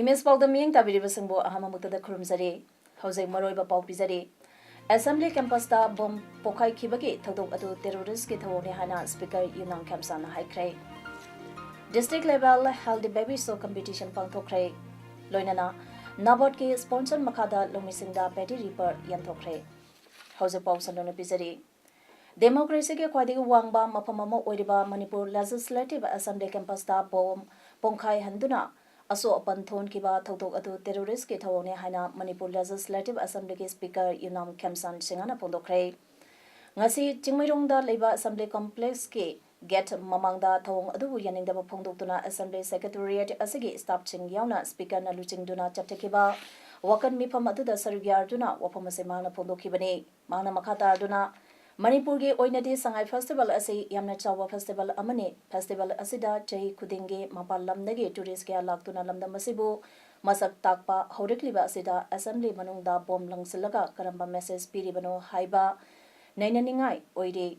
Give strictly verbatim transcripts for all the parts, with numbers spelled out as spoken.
Image ꯄꯥꯎꯗ ꯃꯤꯠꯌꯦꯡ ꯇꯥꯕꯤꯔꯤꯕꯁꯤꯡꯕꯨ ꯑꯍꯥꯟꯕ ꯃꯛꯇꯗ ꯈꯨꯔꯨꯝꯖꯔꯤ꯫ ꯍꯧꯖꯤꯛ ꯃꯔꯨꯑꯣꯏꯕ ꯄꯥꯎ ꯄꯤꯖꯔꯤ꯫ ꯑꯦꯁꯦꯝꯕ꯭ꯂꯤ ꯀꯦꯝꯄꯁꯇ ꯕꯣꯝ ꯄꯣꯈꯥꯏꯈꯤꯕꯒꯤ ꯊꯧꯗꯣꯛ ꯑꯗꯨ ꯇꯦꯔꯣꯔꯤꯁ꯭ꯠꯀꯤ ꯊꯧꯑꯣꯡꯅꯤ ꯍꯥꯏꯅ ꯁ꯭ꯄꯤꯀꯔ ꯌꯨꯅꯥꯝ ꯈꯦꯝꯁꯥꯟꯅ ꯍꯥꯏꯈ꯭ꯔꯦ꯫ District level healthy baby show competition ꯄꯥꯡꯊꯣꯛꯈ꯭ꯔꯦ꯫ ꯂꯣꯏꯅꯅ ꯅꯥꯕꯥꯔꯗꯀꯤ ꯁ꯭ꯄꯣꯟꯁꯔ ꯃꯈꯥꯗ ꯂꯧꯃꯤꯁꯤꯡꯗ ꯄꯦꯗꯤ ꯔꯤꯄꯔ ꯌꯦꯟꯊꯣꯛꯈ꯭ꯔꯦ꯫ ꯍꯧꯖꯤꯛ ꯄꯥꯎ ꯁꯟꯗꯣꯛꯅ ꯄꯤꯖꯔꯤ꯫ ꯗꯦꯃꯣꯀ꯭ꯔꯦꯁꯤꯒꯤ ꯈ꯭ꯋꯥꯏꯗꯒꯤ ꯋꯥꯡꯕ ꯃꯐꯝ ꯑꯃ ꯑꯣꯏꯔꯤꯕ ꯃꯅꯤꯄꯨꯔ ꯂꯦꯖꯤꯁꯂꯦꯇꯤꯚ ꯑꯦꯁꯦꯝꯕ꯭ꯂꯤ ꯀꯦꯝꯄꯁꯇ ꯕꯣꯝ ꯄꯣꯡꯈꯥꯏꯍꯟꯗꯨꯅ ꯑꯁꯣꯛ ꯑꯄꯟ ꯊꯣꯛꯍꯟꯈꯤꯕ ꯊꯧꯗꯣꯛ ꯑꯗꯨ ꯇꯦꯔꯣꯔꯤꯁ꯭ꯠꯀꯤ ꯊꯧꯑꯣꯡꯅꯤ ꯍꯥꯏꯅ ꯃꯅꯤꯄꯨꯔ ꯂꯦꯖꯤꯁꯂꯦꯇꯤꯚ ꯑꯦꯁꯦꯝꯕ꯭ꯂꯤꯒꯤ ꯁ꯭ꯄꯤꯀꯔ ꯌꯨꯅꯥꯝ ꯈꯦꯝꯁꯥꯟ ꯁꯤꯡꯍꯅ ꯐꯣꯡꯗꯣꯛꯈ꯭ꯔꯦ꯫ ꯉꯁꯤ ꯆꯤꯡꯃꯩꯔꯣꯡꯗ ꯂꯩꯕ ꯑꯦꯁꯦꯝꯕ꯭ꯂꯤ ꯀꯣꯝꯄ꯭ꯂꯦꯛꯁꯀꯤ ꯒꯦꯠ ꯃꯃꯥꯡꯗ ꯊꯧꯑꯣꯡ ꯑꯗꯨꯕꯨ ꯌꯥꯅꯤꯡꯗꯕ ꯐꯣꯡꯗꯣꯛꯇꯨꯅ ꯑꯦꯁꯦꯝꯕ꯭ꯂꯤ ꯁꯦꯀ꯭ꯔꯦꯇꯦꯔꯤꯌꯦꯠ ꯑꯁꯤꯒꯤ ꯁ꯭ꯇꯥꯐꯁꯤꯡ ꯌꯥꯎꯅ ꯁ꯭ꯄꯤꯀꯔꯅ ꯂꯨꯆꯤꯡꯗꯨꯅ ꯆꯠꯊꯈꯤꯕ ꯋꯥꯀꯠ ꯃꯤꯐꯝ ꯑꯗꯨꯗ ꯁꯔꯨꯛ ꯌꯥꯗꯨꯅ ꯋꯥꯐꯝ ꯑꯁꯤ ꯃꯍꯥꯛꯅ ꯐꯣꯡꯗꯣꯛꯈꯤꯕꯅꯤ꯫ ꯃꯍꯥꯛꯅ ꯃꯈꯥ ꯇꯥꯗꯨꯅ, ꯃꯅꯤꯄꯨꯔꯒꯤ ꯑꯣꯏꯅꯗꯤ ꯁꯉꯥꯏ ꯐꯦꯁꯇꯤꯚꯦꯜ ꯑꯁꯤ ꯌꯥꯝꯅ ꯆꯥꯎꯕ ꯐꯦꯁꯇꯤꯚꯦꯜ ꯑꯃꯅꯤ꯫ ꯐꯦꯁꯇꯤꯚꯦꯜ ꯑꯁꯤꯗ ꯆꯍꯤ ꯈꯨꯗꯤꯡꯒꯤ ꯃꯄꯥꯟ ꯂꯝꯗꯒꯤ ꯇꯨꯔꯤꯁ꯭ꯠ ꯀꯌꯥ ꯂꯥꯛꯇꯨꯅ ꯂꯝꯗꯝ ꯑꯁꯤꯕꯨ ꯃꯁꯛ ꯇꯥꯛꯄ ꯍꯧꯔꯛꯂꯤꯕ ꯑꯁꯤꯗ ꯑꯦꯁꯦꯝꯕ꯭ꯂꯤ ꯃꯅꯨꯡꯗ ꯕꯣꯝ ꯂꯪꯁꯤꯜꯂꯒ ꯀꯔꯝꯕ ꯃꯦꯁꯦꯖ ꯄꯤꯔꯤꯕꯅꯣ ꯍꯥꯏꯕ ꯅꯩꯅꯅꯤꯡꯉꯥꯏ ꯑꯣꯏꯔꯤ꯫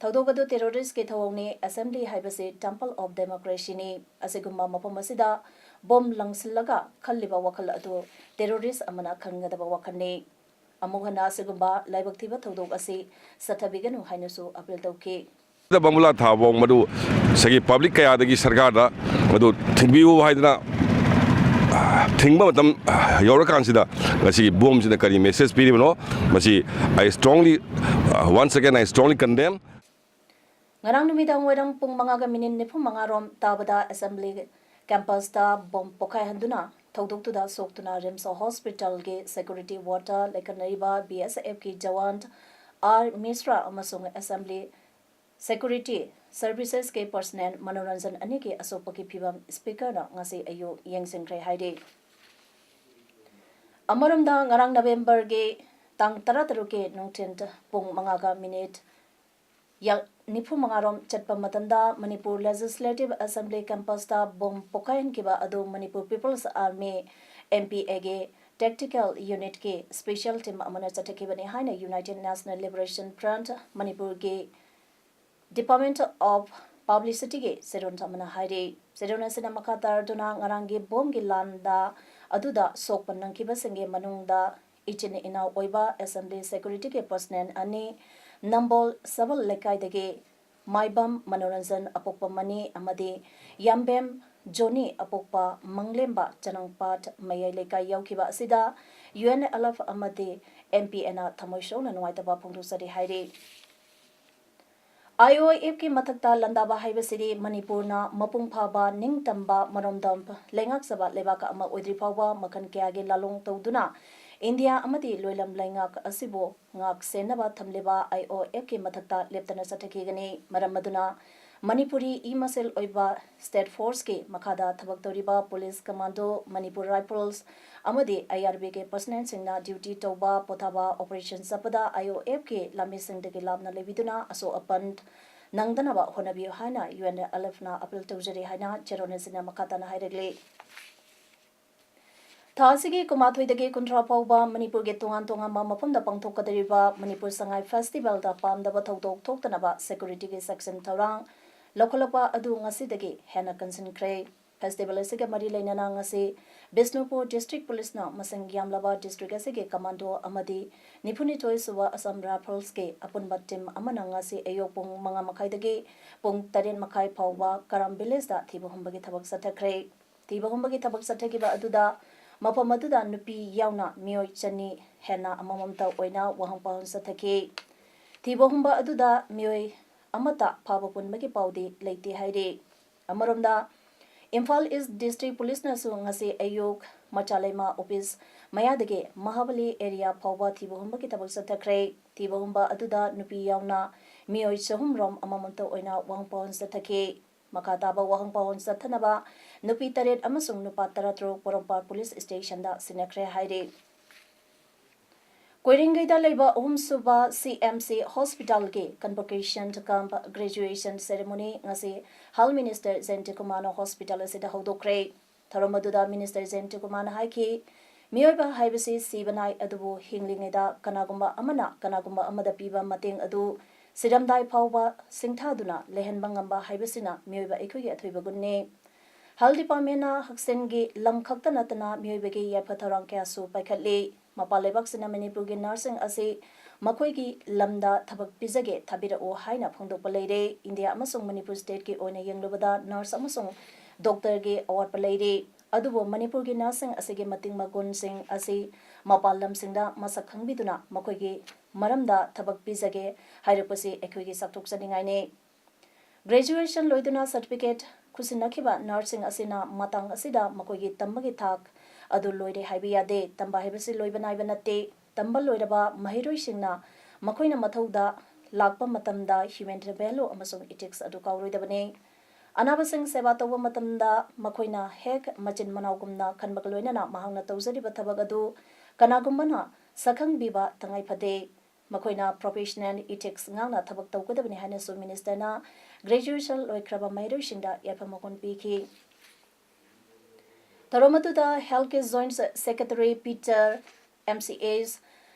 ꯊꯧꯗꯣꯛ ꯑꯗꯨ ꯇꯦꯔꯣꯔꯤꯁ꯭ꯠꯀꯤ ꯊꯧꯑꯣꯡꯅꯤ, ꯑꯦꯁꯦꯝꯕ꯭ꯂꯤ ꯍꯥꯏꯕꯁꯤ ꯇꯦꯝꯄꯜ ꯑꯣꯐ ꯗꯦꯃꯣꯀ꯭ꯔꯦꯁꯤꯅꯤ꯫ ꯑꯁꯤꯒꯨꯝꯕ ꯃꯐꯝ ꯑꯁꯤꯗ ꯕꯣꯝ ꯂꯪꯁꯤꯜꯂꯒ ꯈꯜꯂꯤꯕ ꯋꯥꯈꯜ ꯑꯗꯨ ꯇꯦꯔꯣꯔꯤꯁ꯭ꯠ ꯑꯃꯅ ꯈꯟꯒꯗꯕ ꯋꯥꯈꯜꯅꯤ꯫ ꯑꯃꯨꯛ ꯍꯟꯅ ꯑꯁꯤꯒꯨꯝꯕ ꯂꯥꯏꯕꯛ ꯊꯤꯕ ꯊꯧꯗꯣꯛ ꯑꯁꯤ ꯆꯠꯊꯕꯤꯒꯅꯨ ꯍꯥꯏꯅꯁꯨ ꯑꯄꯤꯜ ꯇꯧꯈꯤ꯫ ꯕꯝꯕꯨꯂꯥ ꯊꯥꯕ ꯐꯥꯎ ꯃꯗꯨ ꯉꯁꯥꯏꯒꯤ ꯄꯕ꯭ꯂꯤꯛ ꯀꯌꯥꯗꯒꯤ ꯁꯔꯀꯥꯔꯗ ꯃꯗꯨ ꯊꯤꯡꯕꯤꯌꯨ ꯍꯥꯏꯗꯅ ꯊꯤꯡꯕ ꯃꯇꯝ ꯌꯧꯔꯀꯥꯟꯁꯤꯗ ꯉꯁꯤꯒꯤ ꯕꯣꯝꯁꯤꯅ ꯀꯔꯤ ꯃꯦꯁꯦꯖ ꯄꯤꯔꯤꯕꯅꯣ? ꯃꯁꯤ I strongly, once again, I strongly condemn. ꯉꯔꯥꯡ ꯅꯨꯃꯤꯗꯥꯡ ꯋꯥꯏꯔꯝ ꯄꯨꯡ ꯃꯉꯥꯒ ꯃꯤꯅꯤꯠ ꯅꯤꯐꯨ ꯃꯉꯥ ꯔꯣꯝ ꯇꯥꯕꯗ ꯑꯦꯁꯦꯝꯕ꯭ꯂꯤ ꯀꯦꯝꯄꯁꯇ ꯕꯣꯝ ꯄꯣꯈꯥꯏꯍꯟꯗꯨꯅ ꯊꯧꯗꯣꯛꯇꯨꯗ ꯁꯣꯛꯇꯨꯅ ꯔꯤꯝꯁ ꯍꯣꯁꯄꯤꯇꯥꯜꯒꯤ ꯁꯦꯀ꯭ꯌꯨꯔꯤꯇꯤ ꯋꯥꯔꯗꯇ ꯂꯩꯈꯠꯅꯔꯤꯕ ꯕꯤ ꯑꯦꯁ ꯑꯦꯐꯀꯤ ꯖꯋꯥꯟ ꯑꯥꯔ ꯃꯤꯁ꯭ꯔꯥ ꯑꯃꯁꯨꯡ ꯑꯦꯁꯦꯝꯕ꯭ꯂꯤ ꯁꯦꯀ꯭ꯌꯨꯔꯤꯇꯤ ꯁꯔꯚꯤꯁꯦꯁꯀꯤ ꯄꯔꯁꯅꯦꯜ ꯃꯅꯣꯔꯟꯖꯟ ꯑꯅꯤꯒꯤ ꯑꯁꯣꯛꯄꯒꯤ ꯐꯤꯚꯝ ꯁ꯭ꯄꯤꯀꯔꯅ ꯉꯁꯤ ꯑꯌꯨꯛ ꯌꯦꯡꯁꯤꯟꯈ꯭ꯔꯦ ꯍꯥꯏꯔꯤ꯫ ꯑꯃꯔꯣꯝꯗ, ꯉꯔꯥꯡ ꯅꯕꯦꯝꯕꯔꯒꯤ ꯇꯥꯡ ꯇꯔꯥꯇꯔꯨꯛꯀꯤ ꯅꯨꯡꯊꯤꯜ ꯄꯨꯡ ꯃꯉꯥꯒ ꯃꯤꯅꯤꯠ ꯌꯥ-, ꯅꯤꯐꯨ ꯃꯉꯥꯔꯣꯝ ꯆꯠꯄ ꯃꯇꯝꯗ, ꯃꯅꯤꯄꯨꯔ Legislative Assembly campusꯇ ꯕꯣꯝ ꯄꯣꯈꯥꯏꯍꯟꯈꯤꯕ ꯑꯗꯨ Manipur People's Army, M P Aꯒꯤ Tactical Unitꯀꯤ special team ꯑꯃꯅ ꯆꯠꯊꯈꯤꯕꯅꯤ ꯍꯥꯏꯅ United National Liberation Front ꯃꯅꯤꯄꯨꯔꯒꯤ Department of Publicityꯒꯤ ꯆꯦꯔꯣꯜ ꯑꯃꯅ ꯍꯥꯏꯔꯤ꯫ ꯆꯦꯔꯣꯜ ꯑꯁꯤꯅ ꯃꯈꯥ ꯇꯥꯔꯗꯨꯅ, ꯉꯔꯥꯡꯒꯤ ꯕꯣꯝꯒꯤ ꯂꯥꯟꯗ ꯑꯗꯨꯗ ꯁꯣꯛꯄ ꯅꯪꯈꯤꯕꯁꯤꯡꯒꯤ ꯃꯅꯨꯡꯗ ꯏꯆꯤꯟ ꯏꯅꯥꯎ ꯑꯣꯏꯕ Assembly Securityꯒꯤ personnel ꯑꯅꯤ, ꯅꯝꯕꯣꯜ ꯁꯕꯜ ꯂꯩꯀꯥꯏꯗꯒꯤ ꯃꯥꯏꯕꯝ ꯃꯅꯣꯔꯟꯖꯟ ꯑꯄꯣꯛꯄ ꯃꯅꯤ ꯑꯃꯗꯤ ꯌꯥꯝꯕꯦꯝ ꯖꯣꯅꯤ ꯑꯄꯣꯛꯄ ꯃꯪꯂꯦꯝꯕ ꯆꯅꯪꯄꯥꯠ ꯃꯌꯥꯏ ꯂꯩꯀꯥꯏ ꯌꯥꯎꯈꯤꯕ ꯑꯁꯤꯗ UNLF ꯑꯃꯗꯤ M P Aꯅ ꯊꯃꯣꯏ ꯁꯣꯛꯅ ꯅꯨꯡꯉꯥꯏꯇꯕ ꯐꯣꯡꯗꯣꯛꯆꯔꯤ ꯍꯥꯏꯔꯤ꯫ IOFꯀꯤ ꯃꯊꯛꯇ ꯂꯥꯟꯗꯥꯕ ꯍꯥꯏꯕꯁꯤꯗꯤ ꯃꯅꯤꯄꯨꯔꯅ ꯃꯄꯨꯡ ꯐꯥꯕ ꯅꯤꯡꯇꯝꯕ ꯃꯔꯣꯝꯗꯣꯝ ꯂꯩꯉꯥꯛꯆꯕ ꯂꯩꯕꯥꯛ ꯑꯃ ꯑꯣꯏꯗ꯭ꯔꯤ ꯐꯥꯎꯕ ꯃꯈꯜ ꯀꯌꯥꯒꯤ ꯂꯥꯂꯣꯡ ꯇꯧꯗꯨꯅ ꯏꯟꯗꯤꯌꯥ ꯑꯃꯗꯤ ꯂꯣꯏꯂꯝ ꯂꯩꯉꯥꯛ ꯑꯁꯤꯕꯨ ꯉꯥꯛ ꯁꯦꯟꯅꯕ ꯊꯝꯂꯤꯕ IOFꯀꯤ ꯃꯊꯛꯇ ꯂꯦꯞꯇꯅ ꯆꯠꯊꯈꯤꯒꯅꯤ꯫ ꯃꯔꯝ ꯑꯗꯨꯅ ꯃꯅꯤꯄꯨꯔꯤ ꯏ ꯃꯁꯦꯜ ꯑꯣꯏꯕ state forceꯀꯤ ꯃꯈꯥꯗ ꯊꯕꯛ ꯇꯧꯔꯤꯕ police commando, Manipur Rifles ꯑꯃꯗꯤ IRBꯒꯤ personnelꯁꯤꯡꯅ duty ꯇꯧꯕ, ꯄꯣꯊꯥꯕ, operation ꯆꯠꯄꯗ IOFꯀꯤ ꯂꯥꯟꯃꯤꯁꯤꯡꯗꯒꯤ ꯂꯥꯞꯅ ꯂꯩꯕꯤꯗꯨꯅ ꯑꯁꯣꯛ ꯑꯄꯟ ꯅꯪꯗꯅꯕ ꯍꯣꯠꯅꯕꯤꯌꯨ ꯍꯥꯏꯅ UNLFꯅ appeal ꯇꯧꯖꯔꯤ ꯍꯥꯏꯅ ꯆꯦꯔꯣꯜ ꯑꯁꯤꯅ ꯃꯈꯥ ꯇꯥꯅ ꯍꯥꯏꯔꯛꯂꯤ꯫ ꯊꯥ ꯑꯁꯤꯒꯤ ꯀꯨꯟꯃꯥꯊꯣꯏꯗꯒꯤ ꯀꯨꯟꯊ꯭ꯔꯥ ꯐꯥꯎꯕ ꯃꯅꯤꯄꯨꯔꯒꯤ ꯇꯣꯉꯥꯟ ꯇꯣꯉꯥꯟꯕ ꯃꯐꯝꯗ ꯄꯥꯡꯊꯣꯛꯀꯗꯧꯔꯤꯕ ꯃꯅꯤꯄꯨꯔ ꯁꯉꯥꯏ festivalꯗ ꯄꯥꯝꯗꯕ ꯊꯧꯗꯣꯛ ꯊꯣꯛꯇꯅꯕ securityꯒꯤ ꯆꯦꯛꯁꯤꯟ ꯊꯧꯔꯥꯡ ꯂꯧꯈꯠꯂꯛꯄ ꯑꯗꯨ ꯉꯁꯤꯗꯒꯤ ꯍꯦꯟꯅ ꯀꯟꯁꯤꯟꯈ꯭ꯔꯦ꯫ Festival ꯑꯁꯤꯒ ꯃꯔꯤ ꯂꯩꯅꯅ ꯉꯁꯤ ꯕꯤꯁꯅꯨꯄꯨꯔ district policeꯅ ꯃꯁꯤꯡ ꯌꯥꯝꯂꯕ district ꯑꯁꯤꯒꯤ commando ꯑꯃꯗꯤ ꯅꯤꯐꯨꯅꯤꯊꯣꯏ ꯁꯨꯕ Assam Riflesꯀꯤ ꯑꯄꯨꯟꯕ team ꯑꯃꯅ ꯉꯁꯤ ꯑꯌꯨꯛ ꯄꯨꯡ ꯃꯉꯥ ꯃꯈꯥꯏꯗꯒꯤ ꯄꯨꯡ ꯇꯔꯦꯠ ꯃꯈꯥꯏ ꯐꯥꯎꯕ ꯀꯔꯥꯝ villageꯗ ꯊꯤꯕ ꯍꯨꯝꯕꯒꯤ ꯊꯕꯛ ꯆꯠꯊꯈ꯭ꯔꯦ꯫ ꯊꯤꯕ ꯍꯨꯝꯕꯒꯤ ꯊꯕꯛ ꯆꯠꯊꯈꯤꯕ ꯑꯗꯨꯗ ꯃꯐꯝ ꯑꯗꯨꯗ ꯅꯨꯄꯤ ꯌꯥꯎꯅ ꯃꯤꯑꯣꯏ ꯆꯅꯤ ꯍꯦꯟꯅ ꯑꯃꯃꯝꯇ ꯑꯣꯏꯅ ꯋꯥꯍꯪ ꯄꯥꯎꯍꯪ ꯆꯠꯊꯈꯤ꯫ ꯊꯤꯕ ꯍꯨꯝꯕ ꯑꯗꯨꯗ ꯃꯤꯑꯣꯏ ꯑꯃꯠꯇ ꯐꯥꯕ ꯄꯨꯟꯕꯒꯤ ꯄꯥꯎꯗꯤ ꯂꯩꯇꯦ ꯍꯥꯏꯔꯤ꯫ ꯑꯃꯔꯣꯝꯗ, ꯏꯝꯐꯥꯜ East district policeꯅꯁꯨ ꯉꯁꯤ ꯑꯌꯨꯛ ꯃꯆꯥꯂꯩꯃ office ꯃꯌꯥꯗꯒꯤ ꯃꯍꯥꯕꯂꯤ area ꯐꯥꯎꯕ ꯊꯤꯕ ꯍꯨꯝꯕꯒꯤ ꯊꯕꯛ ꯆꯠꯊꯈ꯭ꯔꯦ꯫ ꯊꯤꯕ ꯍꯨꯝꯕ ꯑꯗꯨꯗ ꯅꯨꯄꯤ ꯌꯥꯎꯅ ꯃꯤꯑꯣꯏ ꯆꯍꯨꯝ ꯔꯣꯝ ꯑꯃꯃꯝꯇ ꯑꯣꯏꯅ ꯋꯥꯍꯪ ꯄꯥꯎꯍꯪ ꯆꯠꯊꯈꯤ꯫ ꯃꯈꯥ ꯇꯥꯕ ꯋꯥꯍꯪ ꯄꯥꯎꯍꯪ ꯆꯠꯊꯅꯕ ꯅꯨꯄꯤ ꯇꯔꯦꯠ ꯑꯃꯁꯨꯡ ꯅꯨꯄꯥ ꯇꯔꯥꯇꯔꯨꯛ ꯄꯣꯔꯣꯝꯄꯥꯠ police stationꯗ ꯁꯤꯟꯅꯈ꯭ꯔꯦ ꯍꯥꯏꯔꯤ꯫ ꯀꯣꯏꯔꯦꯡꯒꯩꯗ ꯂꯩꯕ ꯑꯍꯨꯝꯁꯨꯕ C M C hospitalꯒꯤ convocation cum graduation ceremony ꯉꯁꯤ Health Minister ꯖꯌꯟꯇ ꯀꯨꯃꯥꯔꯅ hospital ꯑꯁꯤꯗ ꯍꯧꯗꯣꯛꯈ꯭ꯔꯦ꯫ ꯊꯧꯔꯝ ꯑꯗꯨꯗ Minister ꯖꯌꯟꯇ ꯀꯨꯃꯥꯔꯅ ꯍꯥꯏꯈꯤ, ꯃꯤꯑꯣꯏꯕ ꯍꯥꯏꯕꯁꯤ ꯁꯤꯕ ꯅꯥꯏ, ꯑꯗꯨꯕꯨ ꯍꯤꯡꯂꯤꯉꯩꯗ ꯀꯅꯥꯒꯨꯝꯕ ꯑꯃꯅ ꯀꯅꯥꯒꯨꯝꯕ ꯑꯃꯗ ꯄꯤꯕ ꯃꯇꯦꯡ ꯑꯗꯨ ꯁꯤꯔꯝꯗꯥꯏ ꯐꯥꯎꯕ ꯁꯤꯡꯊꯥꯗꯨꯅ ꯂꯩꯍꯟꯕ ꯉꯝꯕ ꯍꯥꯏꯕꯁꯤꯅ ꯃꯤꯑꯣꯏꯕ ꯑꯩꯈꯣꯏꯒꯤ ꯑꯊꯣꯏꯕ ꯒꯨꯟꯅꯤ꯫ Health Departmentꯅ ꯍꯛꯁꯦꯜꯒꯤ ꯂꯝ ꯈꯛꯇ ꯅꯠꯇꯅ ꯃꯤꯑꯣꯏꯕꯒꯤ ꯌꯥꯏꯐ ꯊꯧꯔꯥꯡ ꯀꯌꯥꯁꯨ ꯄꯥꯏꯈꯠꯂꯤ꯫ ꯃꯄꯥꯟ ꯂꯩꯕꯥꯛꯁꯤꯅ ꯃꯅꯤꯄꯨꯔꯒꯤ nurseꯁꯤꯡ ꯑꯁꯤ ꯃꯈꯣꯏꯒꯤ ꯂꯝꯗ ꯊꯕꯛ ꯄꯤꯖꯒꯦ, ꯊꯥꯕꯤꯔꯛꯎ ꯍꯥꯏꯅ ꯐꯣꯡꯗꯣꯛꯄ ꯂꯩꯔꯦ꯫ ꯏꯟꯗꯤꯌꯥ ꯑꯃꯁꯨꯡ ꯃꯅꯤꯄꯨꯔ stateꯀꯤ ꯑꯣꯏꯅ ꯌꯦꯡꯂꯨꯕꯗ nurse ꯑꯃꯁꯨꯡ doctorꯒꯤ ꯑꯋꯥꯠꯄ ꯂꯩꯔꯤ꯫ ꯑꯗꯨꯕꯨ ꯃꯅꯤꯄꯨꯔꯒꯤ nurseꯁꯤꯡ ꯑꯁꯤꯒꯤ ꯃꯇꯤꯛ ꯃꯒꯨꯟꯁꯤꯡ ꯑꯁꯤ ꯃꯄꯥꯟ ꯂꯝꯁꯤꯡꯗ ꯃꯁꯛ ꯈꯪꯕꯤꯗꯨꯅ ꯃꯈꯣꯏꯒꯤ ꯃꯔꯝꯗ ꯊꯕꯛ ꯄꯤꯖꯒꯦ ꯍꯥꯏꯔꯛꯄꯁꯤ ꯑꯩꯈꯣꯏꯒꯤ ꯆꯥꯎꯊꯣꯛꯆꯅꯤꯡꯉꯥꯏꯅꯤ꯫ Graduation ꯂꯣꯏꯗꯨꯅ certificate ꯈꯨꯠꯁꯤꯟꯅꯈꯤꯕ nurseꯁꯤꯡ ꯑꯁꯤꯅ ꯃꯇꯥꯡ ꯑꯁꯤꯗ ꯃꯈꯣꯏꯒꯤ ꯇꯝꯕꯒꯤ ꯊꯥꯛ ꯑꯗꯨ ꯂꯣꯏꯔꯦ ꯍꯥꯏꯕ ꯌꯥꯗꯦ꯫ ꯇꯝꯕ ꯍꯥꯏꯕꯁꯤ ꯂꯣꯏꯕ ꯅꯥꯏꯕ ꯅꯠꯇꯦ꯫ ꯇꯝꯕ ꯂꯣꯏꯔꯕ ꯃꯍꯩꯔꯣꯏꯁꯤꯡꯅ ꯃꯈꯣꯏꯅ ꯃꯊꯧꯗ ꯂꯥꯛꯄ ꯃꯇꯝꯗ human value ꯑꯃꯁꯨꯡ ethics ꯑꯗꯨ ꯀꯥꯎꯔꯣꯏꯗꯕꯅꯤ꯫ ꯑꯅꯥꯕꯁꯤꯡ ꯁꯦꯕꯥ ꯇꯧꯕ ꯃꯇꯝꯗ ꯃꯈꯣꯏꯅ ꯍꯦꯛ ꯃꯆꯤꯟ ꯃꯅꯥꯎꯒꯨꯝꯅ ꯈꯟꯕꯒ ꯂꯣꯏꯅꯅ ꯃꯍꯥꯛꯅ ꯇꯧꯖꯔꯤꯕ ꯊꯕꯛ ꯑꯗꯨ ꯀꯅꯥꯒꯨꯝꯕꯅ ꯁꯛꯈꯪꯕꯤꯕ ꯇꯉꯥꯏ ꯐꯗꯦ꯫ ꯃꯈꯣꯏꯅ professional ethics ꯉꯥꯛꯅ ꯊꯕꯛ ꯇꯧꯒꯗꯕꯅꯤ ꯍꯥꯏꯅꯁꯨ Ministerꯅ graduation ꯂꯣꯏꯈ꯭ꯔꯕ ꯃꯍꯩꯔꯣꯏꯁꯤꯡꯗ ꯌꯥꯏꯐ ꯃꯒꯨꯟ ꯄꯤꯈꯤ꯫ ꯊꯧꯔꯝ ꯑꯗꯨꯗ Healthꯀꯤ Joint Secretary Peter, M C H,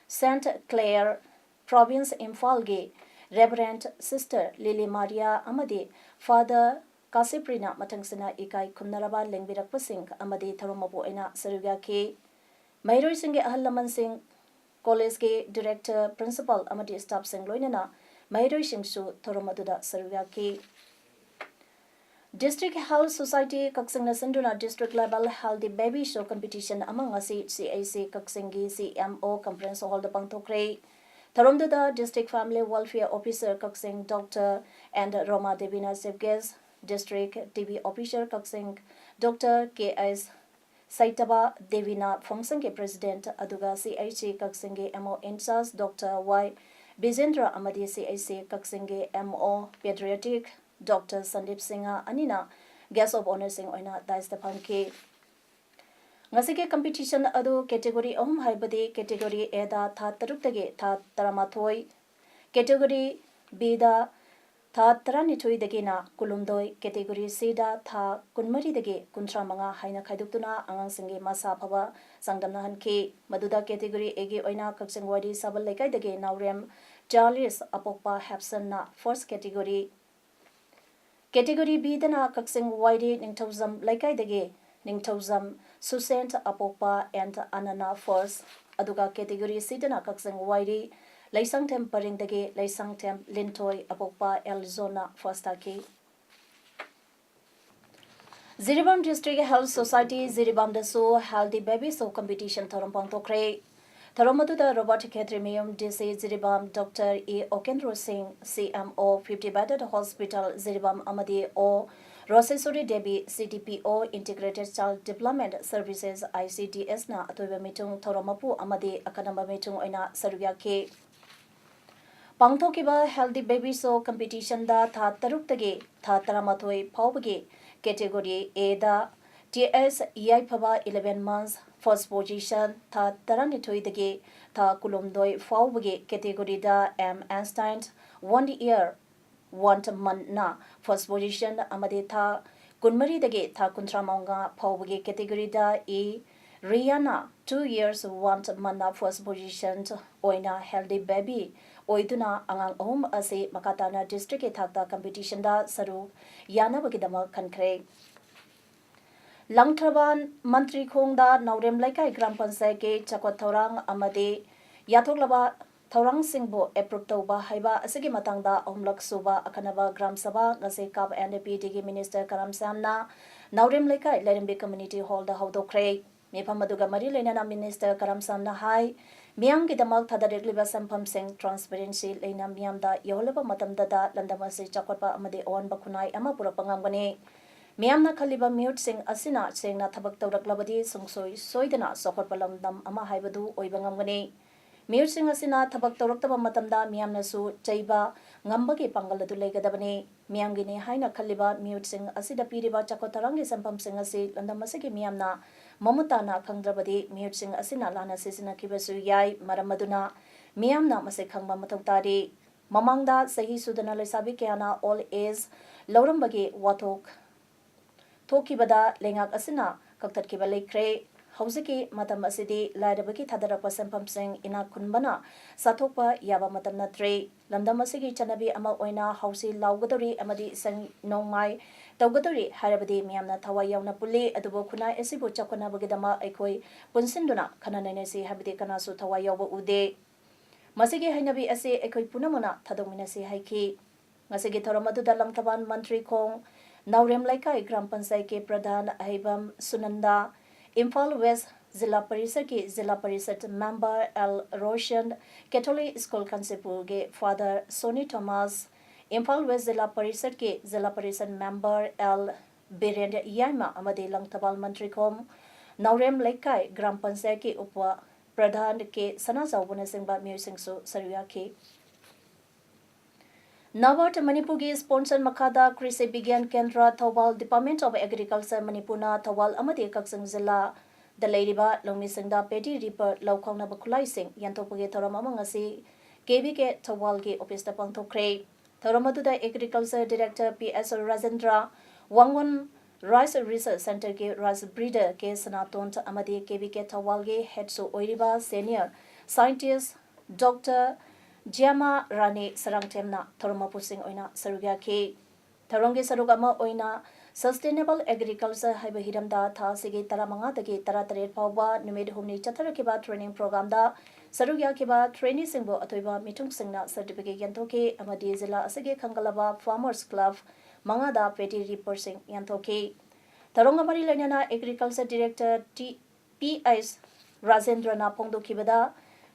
Saint Clare Province, ꯏꯝꯐꯥꯜꯒꯤ Reverend Sister Lily Maria ꯑꯃꯗꯤ Father ꯀꯥꯁꯤꯄ꯭ꯔꯤꯅ ꯃꯊꯪꯁꯤꯅ ꯏꯀꯥꯏ ꯈꯨꯝꯅꯔꯕ ꯂꯦꯡꯕꯤꯔꯛꯄꯁꯤꯡ ꯑꯃꯗꯤ ꯊꯧꯔꯝ ꯃꯄꯨ ꯑꯣꯏꯅ ꯁꯔꯨꯛ ꯌꯥꯈꯤ꯫ ꯃꯍꯩꯔꯣꯏꯁꯤꯡꯒꯤ ꯑꯍꯜ ꯂꯃꯟꯁꯤꯡ, collegeꯀꯤ director, principal ꯑꯃꯗꯤ staffꯁꯤꯡ ꯂꯣꯏꯅꯅ ꯃꯍꯩꯔꯣꯏꯁꯤꯡꯁꯨ ꯊꯧꯔꯝ ꯑꯗꯨꯗ ꯁꯔꯨꯛ ꯌꯥꯈꯤ꯫ District Health Society ꯀꯛꯆꯤꯡꯅ ꯁꯤꯟꯗꯨꯅ district level healthy baby show competition ꯑꯃ ꯉꯁꯤ C H C ꯀꯛꯆꯤꯡꯒꯤ C M O conference hallꯗ ꯄꯥꯡꯊꯣꯛꯈ꯭ꯔꯦ꯫ ꯊꯧꯔꯝꯗꯨꯗ District Family Welfare Officer ꯀꯛꯆꯤꯡ Doctor N Roma Devina chief guest, District T B Officer ꯀꯛꯆꯤꯡ Doctor K S ꯁꯩꯇꯕ ꯗꯦꯕꯤꯅ functionꯒꯤ president ꯑꯗꯨꯒ C H C ꯀꯛꯆꯤꯡꯒꯤ M O in charge Doctor Y ꯕꯤꯖꯦꯟꯗ꯭ꯔ ꯑꯃꯗꯤ C H C ꯀꯛꯆꯤꯡꯒꯤ M O pediatric Doctor Sandeep Singh ꯑꯅꯤꯅ guest of honourꯁꯤꯡ ꯑꯣꯏꯅ daisꯇ ꯐꯝꯈꯤ꯫ ꯉꯁꯤꯒꯤ competition ꯑꯗꯨ category ꯑꯍꯨꯝ, ꯍꯥꯏꯕꯗꯤ ꯀꯦꯇꯦꯒꯣꯔꯤ ꯑꯦꯗ ꯊꯥ ꯇꯔꯨꯛꯇꯒꯤ ꯊꯥ ꯇꯔꯥꯃꯥꯊꯣꯏ, ꯀꯦꯇꯦꯒꯣꯔꯤ ꯕꯤꯗ ꯊꯥ ꯇꯔꯥꯅꯤꯊꯣꯏꯗꯒꯤꯅ ꯀꯨꯟꯍꯨꯝꯗꯣꯏ, ꯀꯦꯇꯦꯒꯣꯔꯤ ꯁꯤꯗ ꯊꯥ ꯀꯨꯟꯃꯔꯤꯗꯒꯤ ꯀꯨꯟꯊ꯭ꯔꯥ ꯃꯉꯥ ꯍꯥꯏꯅ ꯈꯥꯏꯗꯣꯛꯇꯨꯅ ꯑꯉꯥꯡꯁꯤꯡꯒꯤ ꯃꯁꯥ ꯐꯕ ꯆꯥꯡꯗꯝꯅꯍꯟꯈꯤ꯫ ꯃꯗꯨꯗ ꯀꯦꯇꯦꯒꯣꯔꯤ ꯑꯦꯒꯤ ꯑꯣꯏꯅ ꯀꯛꯆꯤꯡ ꯋꯥꯏꯔꯤ ꯁꯥꯕꯜ ꯂꯩꯀꯥꯏꯗꯒꯤ ꯅꯥꯎꯔꯦꯝ ꯆꯥꯔꯂꯤꯁ ꯑꯄꯣꯛꯄ ꯍꯦꯞꯁꯟꯅ ꯐꯥꯔꯁ ꯀꯦꯇꯦꯒꯣꯔꯤ, ꯀꯦꯇꯦꯒꯣꯔꯤ ꯕꯤꯗꯅ ꯀꯛꯆꯤꯡ ꯋꯥꯏꯔꯤ ꯅꯤꯡꯊꯧꯖꯝ ꯂꯩꯀꯥꯏꯗꯒꯤ ꯅꯤꯡꯊꯧꯖꯝ ꯁꯨꯁꯦꯟ ꯑꯄꯣꯛꯄ ꯑꯦꯟ ꯑꯅꯅ ꯐꯥꯔꯁ, ꯑꯗꯨꯒ ꯀꯦꯇꯦꯒꯣꯔꯤ ꯁꯤꯗꯅ ꯀꯛꯆꯤꯡ ꯋꯥꯏꯔꯤ ꯂꯩꯁꯥꯡꯊꯦꯝ ꯄꯔꯤꯡꯗꯒꯤ ꯂꯩꯁꯥꯡꯊꯦꯝ ꯂꯤꯟꯊꯣꯏ ꯑꯄꯣꯛꯄ ꯑꯦꯜꯖꯣꯅ ꯐꯥꯔꯁ ꯇꯥꯈꯤ꯫ ꯖꯤꯔꯤꯕꯥꯝ ꯗꯤꯁꯇ꯭ꯔꯤꯛ ꯍꯦꯜꯊ ꯁꯣꯁꯥꯏꯇꯤ ꯖꯤꯔꯤꯕꯥꯝꯗꯁꯨ ꯍꯦꯜꯗꯤ ꯕꯦꯕꯤ ꯁꯣ ꯀꯝꯄꯤꯇꯤꯁꯟ ꯊꯧꯔꯝ ꯄꯥꯡꯊꯣꯛꯈ꯭ꯔꯦ꯫ ꯊꯧꯔꯝ ꯑꯗꯨꯗ ꯔꯣꯕꯥꯔꯠ ꯈꯦꯇ꯭ꯔꯤꯃꯌꯨꯝ ꯗꯤ ꯁꯤ ꯖꯤꯔꯤꯕꯥꯝ, ꯗꯣꯛꯇꯔ ꯏ ꯑꯣꯀꯦꯟꯗ꯭ꯔꯣ ꯁꯤꯡ, ꯁꯤ M O, fifty ꯕꯦꯗꯦꯗ hospital Jiribam ꯑꯃꯗꯤ ꯑꯣ ꯔꯣꯁꯦꯁꯣꯔꯤ ꯗꯦꯕꯤ, ꯁꯤ D P O, integrated child development services, I C D ꯑꯦꯁꯅ ꯑꯇꯣꯏꯕ ꯃꯤꯊꯨꯡ, ꯊꯧꯔꯝ ꯃꯄꯨ ꯑꯃꯗꯤ ꯑꯈꯟꯅꯕ ꯃꯤꯊꯨꯡ ꯑꯣꯏꯅ ꯁꯔꯨꯛ ꯌꯥꯈꯤ꯫ ꯄꯥꯡꯊꯣꯛꯈꯤꯕ ꯍꯦꯜꯗꯤ ꯕꯦꯕꯤ ꯁꯣ ꯀꯝꯄꯤꯇꯤꯁꯟꯗ ꯊꯥ ꯇꯔꯨꯛꯇꯒꯤ ꯊꯥ ꯇꯔꯥꯃꯥꯊꯣꯏ ꯐꯥꯎꯕꯒꯤ ꯀꯦꯇꯦꯒꯣꯔꯤ ꯑꯦꯗ ꯇꯤ ꯑꯦꯁ ꯌꯥꯏꯐꯕ, ꯏꯂꯦꯚꯦꯟ ꯃꯟꯁ, ꯐꯥꯔꯁ ꯄꯣꯖꯤꯁꯟ, ꯊꯥ ꯇꯔꯥꯅꯤꯊꯣꯏꯗꯒꯤ ꯊꯥ ꯀꯨꯟꯍꯨꯝꯗꯣꯏ ꯐꯥꯎꯕꯒꯤ ꯀꯦꯇꯦꯒꯣꯔꯤꯗ M Einstein, one year, one ꯃꯟꯊꯅ ꯐꯥꯔꯁ ꯄꯣꯖꯤꯁꯟ ꯑꯃꯗꯤ ꯊꯥ ꯀꯨꯟꯃꯔꯤꯗꯒꯤ ꯊꯥ ꯀꯨꯟꯊ꯭ꯔꯥ ꯃꯉꯥ ꯐꯥꯎꯕꯒꯤ ꯀꯦꯇꯦꯒꯣꯔꯤꯗ ꯏ ꯔꯤꯌꯥꯅ, ꯇꯨ ꯏꯌꯔꯁ, ꯋꯥꯟ ꯃꯟꯊꯅ ꯐꯥꯔꯁ ꯄꯣꯖꯤꯁꯟ ꯑꯣꯏꯅ ꯍꯦꯜꯗꯤ ꯕꯦꯕꯤ ꯑꯣꯏꯗꯨꯅ ꯑꯉꯥꯡ ꯑꯍꯨꯝ ꯑꯁꯤ ꯃꯈꯥ ꯇꯥꯅ ꯗꯤꯁꯇ꯭ꯔꯤꯛꯀꯤ ꯊꯥꯛꯇ ꯀꯝꯄꯤꯇꯤꯁꯟꯗ ꯁꯔꯨꯛ ꯌꯥꯅꯕꯒꯤꯗꯃꯛ ꯈꯟꯈ꯭ꯔꯦ꯫ ꯂꯪꯊꯕꯥꯜ ꯃꯟꯇ꯭ꯔꯤ ꯈꯣꯡꯗ ꯅꯥꯎꯔꯦꯝ ꯂꯩꯀꯥꯏ ꯒ꯭ꯔꯥꯝ ꯄꯟꯆꯥꯌꯠꯀꯤ ꯆꯥꯎꯈꯠ ꯊꯧꯔꯥꯡ ꯑꯃꯗꯤ ꯌꯥꯊꯣꯛꯂꯕ ꯊꯧꯔꯥꯡꯁꯤꯡꯕꯨ ꯑꯦꯄ꯭ꯔꯨꯞ ꯇꯧꯕ ꯍꯥꯏꯕ ꯑꯁꯤꯒꯤ ꯃꯇꯥꯡꯗ ꯑꯍꯨꯝꯂꯛ ꯁꯨꯕ ꯑꯈꯟꯅꯕ ꯒ꯭ꯔꯥꯝ ꯁꯚꯥ ꯉꯁꯤ ꯀꯥꯞ ꯑꯦꯟ ꯄꯤ ꯇꯤꯒꯤ ꯃꯤꯅꯤꯁꯇꯔ ꯀꯔꯝ ꯁ꯭ꯌꯥꯝꯅ ꯅꯥꯎꯔꯦꯝ ꯂꯩꯀꯥꯏ ꯂꯥꯏꯔꯦꯝꯕꯤ ꯀꯝꯃ꯭ꯌꯨꯅꯤꯇꯤ ꯍꯣꯜꯗ ꯍꯧꯗꯣꯛꯈ꯭ꯔꯦ꯫ ꯃꯤꯐꯝ ꯑꯗꯨꯒ ꯃꯔꯤ ꯂꯩꯅꯅ ꯃꯤꯅꯤꯁꯇꯔ ꯀꯔꯝ ꯁ꯭ꯌꯥꯝꯅ ꯍꯥꯏ, ꯃꯤꯌꯥꯝꯒꯤꯗꯃꯛ ꯊꯥꯗꯔꯛꯂꯤꯕ ꯁꯦꯟꯐꯝꯁꯤꯡ ꯇ꯭ꯔꯥꯟꯁꯄꯦꯔꯦꯟꯁꯤ ꯂꯩꯅ ꯃꯤꯌꯥꯝꯗ ꯌꯧꯍꯜꯂꯕ ꯃꯇꯝꯗꯇ ꯂꯝꯗꯝ ꯑꯁꯤ ꯆꯥꯎꯈꯠꯄ ꯑꯃꯗꯤ ꯑꯑꯣꯟꯕ ꯈꯨꯟꯅꯥꯏ ꯑꯃ ꯄꯨꯔꯛꯄ ꯉꯝꯒꯅꯤ꯫ ꯃꯤꯌꯥꯝꯅ ꯈꯜꯂꯤꯕ ꯃꯤꯍꯨꯠꯁꯤꯡ ꯑꯁꯤꯅ ꯁꯦꯡꯅ ꯊꯕꯛ ꯇꯧꯔꯛꯂꯕꯗꯤ ꯁꯨꯡꯁꯣꯏ ꯁꯣꯏꯗꯅ ꯆꯥꯎꯈꯠꯄ ꯂꯝꯗꯝ ꯑꯃ ꯍꯥꯏꯕꯗꯨ ꯑꯣꯏꯕ ꯉꯝꯒꯅꯤ꯫ ꯃꯤꯍꯨꯠꯁꯤꯡ ꯑꯁꯤꯅ ꯊꯕꯛ ꯇꯧꯔꯛꯇꯕ ꯃꯇꯝꯗ ꯃꯤꯌꯥꯝꯅꯁꯨ ꯆꯩꯕ ꯉꯝꯕꯒꯤ ꯄꯥꯡꯒꯜ ꯑꯗꯨ ꯂꯩꯒꯗꯕꯅꯤ꯫ ꯃꯤꯌꯥꯝꯒꯤꯅꯤ ꯍꯥꯏꯅ ꯈꯜꯂꯤꯕ ꯃꯤꯍꯨꯠꯁꯤꯡ ꯑꯁꯤꯗ ꯄꯤꯔꯤꯕ ꯆꯥꯎꯈꯠ ꯊꯧꯔꯥꯡꯒꯤ ꯁꯦꯟꯐꯝꯁꯤꯡ ꯑꯁꯤ ꯂꯝꯗꯝ ꯑꯁꯤꯒꯤ ꯃꯤꯌꯥꯝꯅ ꯃꯃꯨꯠ ꯇꯥꯅ ꯈꯪꯗ꯭ꯔꯕꯗꯤ ꯃꯤꯍꯨꯠꯁꯤꯡ ꯑꯁꯤꯅ ꯂꯥꯟꯅ ꯁꯤꯖꯤꯟꯅꯈꯤꯕꯁꯨ ꯌꯥꯏ꯫ ꯃꯔꯝ ꯑꯗꯨꯅ ꯃꯤꯌꯥꯝꯅ ꯃꯁꯤ ꯈꯪꯕ ꯃꯊꯧ ꯇꯥꯔꯤ꯫ ꯃꯃꯥꯡꯗ ꯆꯍꯤ ꯁꯨꯗꯅ ꯂꯩꯁꯥꯕꯤ ꯀꯌꯥꯅ old age ꯂꯧꯔꯝꯕꯒꯤ ꯋꯥꯊꯣꯛ ꯊꯣꯛꯈꯤꯕꯗ ꯂꯩꯉꯥꯛ ꯑꯁꯤꯅ ꯀꯛꯊꯠꯈꯤꯕ ꯂꯩꯈ꯭ꯔꯦ꯫ ꯍꯧꯖꯤꯛꯀꯤ ꯃꯇꯝ ꯑꯁꯤꯗꯤ ꯂꯥꯏꯔꯕꯒꯤ ꯊꯥꯗꯔꯛꯄ ꯁꯦꯟꯐꯝꯁꯤꯡ ꯏꯅꯥꯛ ꯈꯨꯟꯕꯅ ꯆꯥꯊꯣꯛꯄ ꯌꯥꯕ ꯃꯇꯝ ꯅꯠꯇ꯭ꯔꯦ꯫ ꯂꯝꯗꯝ ꯑꯁꯤꯒꯤ ꯆꯠꯅꯕꯤ ꯑꯃ ꯑꯣꯏꯅ ꯍꯥꯎꯁꯤ ꯂꯥꯎꯒꯗꯧꯔꯤ ꯑꯃꯗꯤ ꯏꯁꯩ ꯅꯣꯡꯃꯥꯏ ꯇꯧꯒꯗꯧꯔꯤ ꯍꯥꯏꯔꯕꯗꯤ ꯃꯤꯌꯥꯝꯅ ꯊꯋꯥꯏ ꯌꯥꯎꯅ ꯄꯨꯜꯂꯤ꯫ ꯑꯗꯨꯕꯨ ꯈꯨꯟꯅꯥꯏ ꯑꯁꯤꯕꯨ ꯆꯥꯎꯈꯠꯅꯕꯒꯤꯗꯃꯛ ꯑꯩꯈꯣꯏ ꯄꯨꯟꯁꯤꯟꯗꯨꯅ ꯈꯟꯅ ꯅꯩꯅꯁꯤ ꯍꯥꯏꯕꯗꯤ ꯀꯅꯥꯁꯨ ꯊꯋꯥꯏ ꯌꯥꯎꯕ ꯎꯗꯦ꯫ ꯃꯁꯤꯒꯤ ꯍꯩꯅꯕꯤ ꯑꯁꯤ ꯑꯩꯈꯣꯏ ꯄꯨꯝꯅꯃꯛꯅ ꯊꯥꯗꯣꯛꯃꯤꯟꯅꯁꯤ ꯍꯥꯏꯈꯤ꯫ ꯉꯁꯤꯒꯤ ꯊꯧꯔꯝ ꯑꯗꯨꯗ ꯂꯪꯊꯕꯥꯜ ꯃꯟꯇ꯭ꯔꯤ ꯈꯣꯡ, ꯅꯥꯎꯔꯦꯝ ꯂꯩꯀꯥꯏ ꯒ꯭ꯔꯥꯝ ꯄꯟꯆꯥꯌꯠꯀꯤ ꯄ꯭ꯔꯙꯥꯟ ꯑꯍꯩꯕꯝ ꯁꯨꯅꯟꯗ, ꯏꯝꯐꯥꯜ ꯋꯦꯁ ꯖꯤꯂꯥ ꯄꯔꯤꯁꯠꯀꯤ ꯖꯤꯂꯥ ꯄꯔꯤꯁꯠ member L Roshan, catholic school ꯀꯥꯟꯆꯤꯄꯨꯔꯒꯤ father Sony Thomas, Imphal west ꯖꯤꯂꯥ ꯄꯔꯤꯁꯠꯀꯤ ꯖꯤꯂꯥ ꯄꯔꯤꯁꯠ ꯃꯦꯝꯕꯔ ꯑꯦꯜ ꯕꯤꯔꯦꯟ ꯌꯥꯏꯃ ꯑꯃꯗꯤ ꯂꯪꯊꯕꯥꯜ ꯃꯟꯇ꯭ꯔꯤ ꯈꯣꯡ ꯅꯥꯎꯔꯦꯝ ꯂꯩꯀꯥꯏ ꯒ꯭ꯔꯥꯝ ꯄꯟꯆꯥꯌꯠꯀꯤ ꯎꯄ ꯄ꯭ꯔꯙꯥꯟ ꯀꯦ ꯁꯅꯥꯆꯥꯎꯕꯅꯆꯤꯡꯕ ꯃꯤꯑꯣꯏꯁꯤꯡꯁꯨ ꯁꯔꯨꯛ ꯌꯥꯈꯤ꯫ ꯅꯥꯕꯥꯔꯠ ꯃꯅꯤꯄꯨꯔꯒꯤ ꯁ꯭ꯄꯣꯟꯁꯔ ꯃꯈꯥꯗ ꯀ꯭ꯔꯤꯁꯤ ꯕꯤꯒ꯭ꯌꯥꯟ ꯀꯦꯟꯗ꯭ꯔ ꯊꯧꯕꯥꯜ, Department of Agriculture ꯃꯅꯤꯄꯨꯔꯅ ꯊꯧꯕꯥꯜ ꯑꯃꯗꯤ ꯀꯛꯆꯤꯡ ꯖꯤꯂꯥꯗ ꯂꯩꯔꯤꯕ ꯂꯧꯃꯤꯁꯤꯡꯗ ꯄꯦꯗꯤ ꯔꯤꯄꯔ ꯂꯧ ꯈꯥꯎꯅꯕ ꯈꯨꯠꯂꯥꯏꯁꯤꯡ ꯌꯦꯟꯊꯣꯛꯄꯒꯤ ꯊꯧꯔꯝ ꯑꯃ ꯉꯁꯤ ꯀꯦ ꯚꯤ ꯀꯦ ꯊꯧꯕꯥꯜꯒꯤ ꯑꯣꯐꯤꯁꯇ ꯄꯥꯡꯊꯣꯛꯈ꯭ꯔꯦ꯫ ꯊꯧꯔꯝ ꯑꯗꯨꯗ Agriculture Director P S Rajendra, ꯋꯥꯡꯒꯣꯟ Rice Research Centreꯒꯤ rice breeder ꯀꯦ ꯁꯅꯥꯇꯣꯟ ꯑꯃꯗꯤ ꯀꯦ ꯚꯤ ꯀꯦ ꯊꯧꯕꯥꯜꯒꯤ headꯁꯨ ꯑꯣꯏꯔꯤꯕ senior scientist ꯗꯣꯛꯇꯔ ꯖ꯭ꯌꯥꯃꯥ ꯔꯥꯅꯤ ꯁꯔꯥꯡꯊꯦꯝꯅ ꯊꯧꯔꯝ ꯃꯄꯨꯁꯤꯡ ꯑꯣꯏꯅ ꯁꯔꯨꯛ ꯌꯥꯈꯤ꯫ ꯊꯧꯔꯝꯒꯤ ꯁꯔꯨꯛ ꯑꯃ ꯑꯣꯏꯅ Sustainable Agriculture ꯍꯥꯏꯕ ꯍꯤꯔꯝꯗ ꯊꯥ ꯑꯁꯤꯒꯤ ꯇꯔꯥꯃꯉꯥꯗꯒꯤ ꯇꯔꯥꯇꯔꯦꯠ ꯐꯥꯎꯕ ꯅꯨꯃꯤꯠ ꯍꯨꯝꯅꯤ ꯆꯠꯊꯔꯛꯈꯤꯕ training programꯗ ꯁꯔꯨꯛ ꯌꯥꯈꯤꯕ traineeꯁꯤꯡꯕꯨ ꯑꯊꯣꯏꯕ ꯃꯤꯊꯨꯡꯁꯤꯡꯅ certificate ꯌꯦꯟꯊꯣꯛꯈꯤ ꯑꯃꯗꯤ ꯖꯤꯂꯥ ꯑꯁꯤꯒꯤ ꯈꯟꯒꯠꯂꯕ Farmers Club ꯃꯉꯥꯗ ꯄꯦꯗꯤ ꯔꯤꯄꯔꯁꯤꯡ ꯌꯦꯟꯊꯣꯛꯈꯤ꯫ ꯊꯧꯔꯝꯒ ꯃꯔꯤ ꯂꯩꯅꯅ Agriculture Director T P H ꯔꯥꯖꯦꯟꯗ꯭ꯔꯅ ꯐꯣꯡꯗꯣꯛꯈꯤꯕꯗ,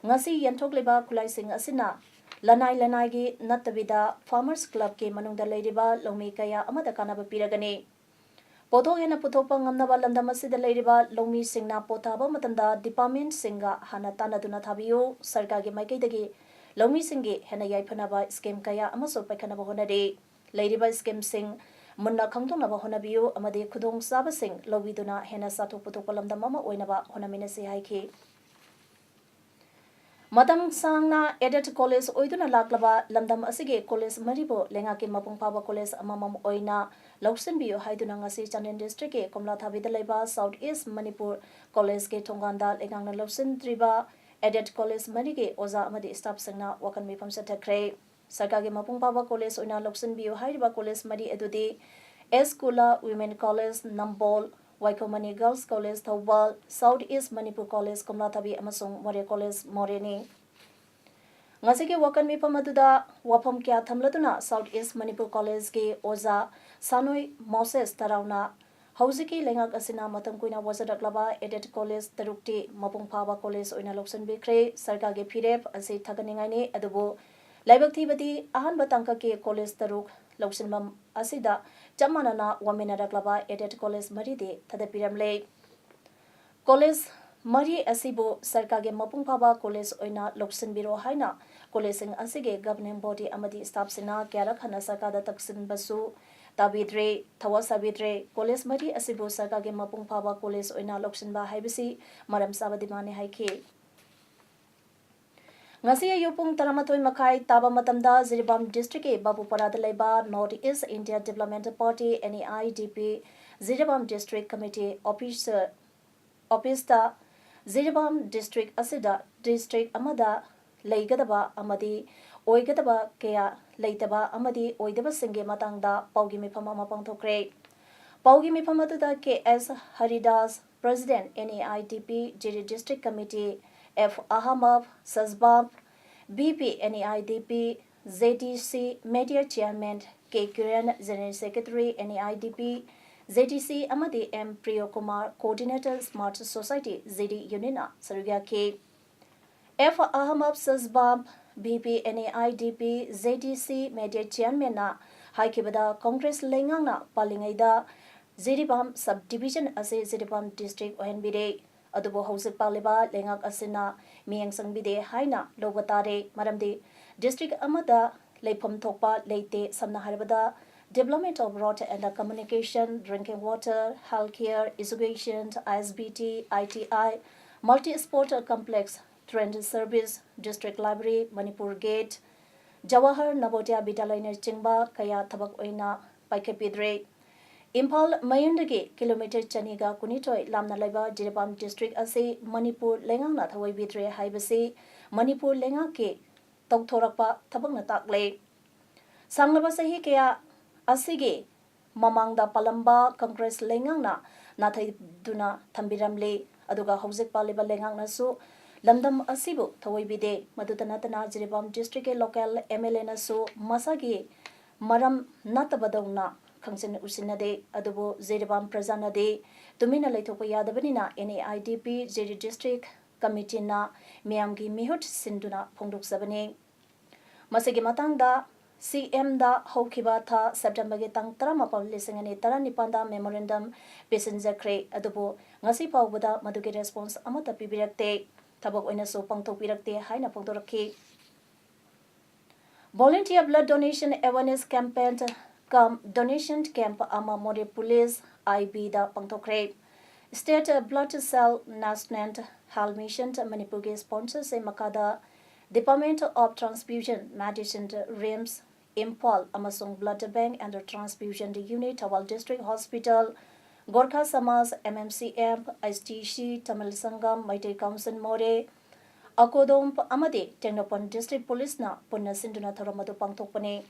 ꯉꯁꯤ ꯌꯦꯟꯊꯣꯛꯂꯤꯕ ꯈꯨꯠꯂꯥꯏꯁꯤꯡ ꯑꯁꯤꯅ ꯂꯅꯥꯏ ꯂꯅꯥꯏꯒꯤ ꯅꯠꯇꯕꯤꯗ Farmers Clubꯀꯤ ꯃꯅꯨꯡꯗ ꯂꯩꯔꯤꯕ ꯂꯧꯃꯤ ꯀꯌꯥ ꯑꯃꯗ ꯀꯥꯟꯅꯕ ꯄꯤꯔꯒꯅꯤ꯫ ꯄꯣꯠꯊꯣꯛ ꯍꯦꯟꯅ ꯄꯨꯊꯣꯛꯄ ꯉꯝꯅꯕ ꯂꯝꯗꯝ ꯑꯁꯤꯗ ꯂꯩꯔꯤꯕ ꯂꯧꯃꯤꯁꯤꯡꯅ ꯄꯣꯠ ꯊꯥꯕ ꯃꯇꯝꯗ departmentꯁꯤꯡꯒ ꯍꯥꯟꯅ ꯇꯥꯟꯅꯗꯨꯅ ꯊꯥꯕꯤꯌꯨ꯫ ꯁꯔꯀꯥꯔꯒꯤ ꯃꯥꯏꯀꯩꯗꯒꯤ ꯂꯧꯃꯤꯁꯤꯡꯒꯤ ꯍꯦꯟꯅ ꯌꯥꯏꯐꯅꯕ scheme ꯀꯌꯥ ꯑꯃꯁꯨ ꯄꯥꯏꯈꯠꯅꯕ ꯍꯣꯠꯅꯔꯤ꯫ ꯂꯩꯔꯤꯕ schemeꯁꯤꯡ ꯃꯨꯟꯅ ꯈꯪꯗꯣꯛꯅꯕ ꯍꯣꯠꯅꯕꯤꯌꯨ ꯑꯃꯗꯤ ꯈꯨꯗꯣꯡꯆꯥꯕꯁꯤꯡ ꯂꯧꯕꯤꯗꯨꯅ ꯍꯦꯟꯅ ꯆꯥꯎꯊꯣꯛ ꯄꯨꯊꯣꯛꯄ ꯂꯝꯗꯝ ꯑꯃ ꯑꯣꯏꯅꯕ ꯍꯣꯠꯅꯃꯤꯟꯅꯁꯤ ꯍꯥꯏꯈꯤ꯫ ꯃꯇꯝ ꯁꯥꯡꯅ aided college ꯑꯣꯏꯗꯨꯅ ꯂꯥꯛꯂꯕ ꯂꯝꯗꯝ ꯑꯁꯤꯒꯤ college ꯃꯔꯤꯕꯨ ꯂꯩꯉꯥꯛꯀꯤ ꯃꯄꯨꯡ ꯐꯥꯕ college ꯑꯃꯃꯝ ꯑꯣꯏꯅ ꯂꯧꯁꯤꯟꯕꯤꯌꯨ ꯍꯥꯏꯗꯨꯅ ꯉꯁꯤ ꯆꯥꯟꯗꯦꯜ districtꯀꯤ ꯀꯣꯝꯂꯥꯊꯥꯕꯤꯗ ꯂꯩꯕ South East Manipur Collegeꯀꯤ ꯊꯣꯡꯒꯥꯟꯗ ꯂꯩꯉꯥꯛꯅ ꯂꯧꯁꯤꯟꯗ꯭ꯔꯤꯕ aided college ꯃꯔꯤꯒꯤ ꯑꯣꯖꯥ ꯑꯃꯗꯤ staffꯁꯤꯡꯅ ꯋꯥꯀꯟ ꯃꯤꯐꯝ ꯆꯠꯊꯈ꯭ꯔꯦ꯫ ꯁꯔꯀꯥꯔꯒꯤ ꯃꯄꯨꯡ ꯐꯥꯕ college ꯑꯣꯏꯅ ꯂꯧꯁꯤꯟꯕꯤꯌꯨ ꯍꯥꯏꯔꯤꯕ college ꯃꯔꯤ ꯑꯗꯨꯗꯤ S Kula Women College ꯅꯝꯕꯣꯜ, ꯋꯥꯏꯈꯣꯃꯅꯤ Girls College Thoubal, South East Manipur College ꯀꯣꯝꯂꯥꯊꯥꯕꯤ ꯑꯃꯁꯨꯡ ꯃꯣꯔꯦ College ꯃꯣꯔꯦꯅꯤ꯫ ꯉꯁꯤꯒꯤ ꯋꯥꯀꯟ ꯃꯤꯐꯝ ꯑꯗꯨꯗ ꯋꯥꯐꯝ ꯀꯌꯥ ꯊꯝꯂꯗꯨꯅ South East Manipur Collegeꯀꯤ ꯑꯣꯖꯥ ꯁꯥꯅꯣꯏ ꯃꯣꯁꯦꯁ ꯇꯔꯥꯎꯅ ꯍꯧꯖꯤꯛꯀꯤ ꯂꯩꯉꯥꯛ ꯑꯁꯤꯅ ꯃꯇꯝ ꯀꯨꯏꯅ ꯋꯥꯖꯔꯛꯂꯕ aided college ꯇꯔꯨꯛꯇꯤ ꯃꯄꯨꯡ ꯐꯥꯕ college ꯑꯣꯏꯅ ꯂꯧꯁꯤꯟꯕꯤꯈ꯭ꯔꯦ꯫ ꯁꯔꯀꯥꯔꯒꯤ ꯐꯤꯔꯦꯞ ꯑꯁꯤ ꯊꯥꯒꯠꯅꯤꯡꯉꯥꯏꯅꯤ, ꯑꯗꯨꯕꯨ ꯂꯥꯏꯕꯛ ꯊꯤꯕꯗꯤ ꯑꯍꯥꯟꯕ ꯇꯥꯡꯀꯛꯀꯤ college ꯇꯔꯨꯛ ꯂꯧꯁꯤꯟꯐꯝ ꯑꯁꯤꯗ ꯆꯞ ꯃꯥꯟꯅꯅ ꯋꯥꯃꯤꯟꯅꯔꯛꯂꯕ aided college ꯃꯔꯤꯗꯤ ꯊꯥꯗꯠꯄꯤꯔꯝꯂꯦ꯫ College ꯃꯔꯤ ꯑꯁꯤꯕꯨ ꯁꯔꯀꯥꯔꯒꯤ ꯃꯄꯨꯡ ꯐꯥꯕ college ꯑꯣꯏꯅ ꯂꯧꯁꯤꯟꯕꯤꯔꯣ ꯍꯥꯏꯅ collegeꯁꯤꯡ ꯑꯁꯤꯒꯤ governing body ꯑꯃꯗꯤ staffꯁꯤꯡꯅ ꯀꯌꯥꯔꯛ ꯍꯟꯅ ꯁꯔꯀꯥꯔꯗ ꯇꯛꯁꯤꯟꯕꯁꯨ ꯇꯥꯕꯤꯗ꯭ꯔꯦ, ꯊꯋꯥ ꯁꯥꯕꯤꯗ꯭ꯔꯦ꯫ College ꯃꯔꯤ ꯑꯁꯤꯕꯨ ꯁꯔꯀꯥꯔꯒꯤ ꯃꯄꯨꯡ ꯐꯥꯕ college ꯑꯣꯏꯅ ꯂꯧꯁꯤꯟꯕ ꯍꯥꯏꯕꯁꯤ ꯃꯔꯝ ꯆꯥꯕ demandꯅꯤ ꯍꯥꯏꯈꯤ꯫ ꯉꯁꯤ ꯑꯌꯨꯛ ꯄꯨꯡ ꯇꯔꯥꯃꯥꯊꯣꯏ ꯃꯈꯥꯏ ꯇꯥꯕ ꯃꯇꯝꯗ ꯖꯤꯔꯤꯕꯥꯝ districtꯀꯤ ꯕꯥꯕꯨꯄꯥꯔꯥꯗ ꯂꯩꯕ North East India Development Party, NEIDP, Jiribam District Committee Office, officeꯇ Jiribam district ꯑꯁꯤꯗ district ꯑꯃꯗ ꯂꯩꯒꯗꯕ ꯑꯃꯗꯤ ꯑꯣꯏꯒꯗꯕ ꯀꯌꯥ ꯂꯩꯇꯕ ꯑꯃꯗꯤ ꯑꯣꯏꯗꯕꯁꯤꯡꯒꯤ ꯃꯇꯥꯡꯗ ꯄꯥꯎꯒꯤ ꯃꯤꯐꯝ ꯑꯃ ꯄꯥꯡꯊꯣꯛꯈ꯭ꯔꯦ꯫ ꯄꯥꯎꯒꯤ ꯃꯤꯐꯝ ꯑꯗꯨꯗ K S Haridas, President, NEIDP, ꯖꯤꯔꯤ District Committee, F ꯑꯍꯃꯕ ꯁꯖꯕꯥꯝ, VP, NEIDP, ZDC, Media Chairman, K Kiran, General Secretary, NEIDP, ZDC, ꯑꯃꯗꯤ M Priyokumar, Coordinator, Smart Society, ꯖꯤꯔꯤ Unionꯅ ꯁꯔꯨꯛ ꯌꯥꯈꯤ꯫ F ꯑꯍꯃꯕ ꯁꯖꯕꯥꯝ, VP, NEIDP, ZDC, Media Chairmanꯅ ꯍꯥꯏꯈꯤꯕꯗ, Congress ꯂꯩꯉꯥꯛꯅ ꯄꯥꯜꯂꯤꯉꯩꯗ ꯖꯤꯔꯤꯕꯥꯝ Sub Division ꯑꯁꯤ ꯖꯤꯔꯤꯕꯥꯝ District ꯑꯣꯏꯍꯟꯕꯤꯔꯦ꯫ ꯑꯗꯨꯕꯨ ꯍꯧꯖꯤꯛ ꯄꯥꯜꯂꯤꯕ ꯂꯩꯉꯥꯛ ꯑꯁꯤꯅ ꯃꯤꯠꯌꯦꯡ ꯆꯪꯕꯤꯗꯦ ꯍꯥꯏꯅ ꯂꯧꯕ ꯇꯥꯔꯦ꯫ ꯃꯔꯝꯗꯤ district ꯑꯃꯗ ꯂꯩꯐꯝ ꯊꯣꯛꯄ ꯂꯩꯇꯦ꯫ ꯁꯝꯅ ꯍꯥꯏꯔꯕꯗ, Development of road and communication, drinking water, healthcare, education, I S B T, I T I, multi-sport complex, train service, district library, Manipur Gate, Jawahar Navodaya Vidyalaya ꯅꯆꯤꯡꯕ ꯀꯌꯥ ꯊꯕꯛ ꯑꯣꯏꯅ ꯄꯥꯏꯈꯠꯄꯤꯗ꯭ꯔꯦ꯫ ꯏꯝꯐꯥꯜ ꯃꯌꯣꯟꯗꯒꯤ ꯀꯤꯂꯣꯃꯤꯇꯔ ꯆꯅꯤꯒ ꯀꯨꯟꯅꯤꯊꯣꯏ ꯂꯥꯞꯅ ꯂꯩꯕ ꯖꯤꯔꯤꯕꯥꯝ ꯗꯤꯁꯇ꯭ꯔꯤꯛ ꯑꯁꯤ ꯃꯅꯤꯄꯨꯔ ꯂꯩꯉꯥꯛꯅ ꯊꯑꯣꯏꯕꯤꯗ꯭ꯔꯦ ꯍꯥꯏꯕꯁꯤ ꯃꯅꯤꯄꯨꯔ ꯂꯩꯉꯥꯛꯀꯤ ꯇꯧꯊꯣꯔꯛꯄ ꯊꯕꯛꯅ ꯇꯥꯛꯂꯦ꯫ ꯁꯥꯡꯂꯕ ꯆꯍꯤ ꯀꯌꯥ ꯑꯁꯤꯒꯤ ꯃꯃꯥꯡꯗ ꯄꯥꯜꯂꯝꯕ ꯀꯪꯒ꯭ꯔꯦꯁ ꯂꯩꯉꯥꯛꯅ ꯅꯥꯊꯩꯗꯨꯅ ꯊꯝꯕꯤꯔꯝꯂꯤ꯫ ꯑꯗꯨꯒ ꯍꯧꯖꯤꯛ ꯄꯥꯜꯂꯤꯕ ꯂꯩꯉꯥꯛꯅꯁꯨ ꯂꯝꯗꯝ ꯑꯁꯤꯕꯨ ꯊꯑꯣꯏꯕꯤꯗꯦ꯫ ꯃꯗꯨꯇ ꯅꯠꯇꯅ ꯖꯤꯔꯤꯕꯥꯝ ꯗꯤꯁꯇ꯭ꯔꯤꯛꯀꯤ ꯂꯣꯀꯦꯜ ꯑꯦꯝ ꯑꯦꯜ ꯑꯦꯅꯁꯨ ꯃꯁꯥꯒꯤ ꯃꯔꯝ ꯅꯠꯇꯕꯗꯧꯅ ꯈꯪꯖꯤꯟ ꯎꯁꯤꯟꯅꯗꯦ꯫ ꯑꯗꯨꯕꯨ ꯖꯤꯔꯤꯕꯥꯝ ꯄ꯭ꯔꯖꯥꯅꯗꯤ ꯇꯨꯃꯤꯟꯅ ꯂꯩꯊꯣꯛꯄ ꯌꯥꯗꯕꯅꯤꯅ N A I D P Jiri district ꯀꯃꯤꯇꯤꯅ ꯃꯤꯌꯥꯝꯒꯤ ꯃꯤꯍꯨꯠ ꯁꯤꯟꯗꯨꯅ ꯐꯣꯡꯗꯣꯛꯆꯕꯅꯤ꯫ ꯃꯁꯤꯒꯤ ꯃꯇꯥꯡꯗ ꯁꯤ ꯑꯦꯝꯗ ꯍꯧꯈꯤꯕ ꯊꯥ ꯁꯦꯞꯇꯦꯝꯕꯔꯒꯤ ꯇꯥꯡ ꯇꯔꯥꯃꯥꯄꯜ, ꯂꯤꯁꯤꯡ ꯑꯅꯤ ꯇꯔꯥꯅꯤꯄꯥꯟꯗ ꯃꯦꯃꯣꯔꯦꯟꯗꯝ ꯄꯤꯁꯤꯟꯖꯈ꯭ꯔꯦ꯫ ꯑꯗꯨꯕꯨ ꯉꯁꯤ ꯐꯥꯎꯕꯗ ꯃꯗꯨꯒꯤ ꯔꯦꯁꯄꯣꯟꯁ ꯑꯃꯠꯇ ꯄꯤꯕꯤꯔꯛꯇꯦ꯫ ꯊꯕꯛ ꯑꯣꯏꯅꯁꯨ ꯄꯥꯡꯊꯣꯛꯄꯤꯔꯛꯇꯦ ꯍꯥꯏꯅ ꯐꯣꯡꯗꯣꯔꯛꯈꯤ꯫ Volunteer Blood Donation Awareness Campaign cum Donation Camp ꯑꯃ ꯃꯣꯔꯦ ꯄꯨꯂꯤꯁ ꯑꯥꯏ ꯕꯤꯗ ꯄꯥꯡꯊꯣꯛꯈ꯭ꯔꯦ꯫ State Blood Cell National Health Mission ꯃꯅꯤꯄꯨꯔꯒꯤ ꯁ꯭ꯄꯣꯟꯁꯔꯁꯤꯞ ꯃꯈꯥꯗ Department of Transfusion Medicine, RIMS Imphal ꯑꯃꯁꯨꯡ Blood Bank and Transfusion Unit, Thoubal District Hospital, Gorkha Samaj, M M C F, H T C, Tamil ꯁꯪꯒꯝ, Meitei council ꯃꯣꯔꯦ, ꯑꯀꯣꯗꯣꯝ ꯑꯃꯗꯤ Tengnoupal District ꯄꯨꯂꯤꯁꯅ ꯄꯨꯟꯅ ꯁꯤꯟꯗꯨꯅ ꯊꯧꯔꯝ ꯑꯗꯨ ꯄꯥꯡꯊꯣꯛꯄꯅꯤ꯫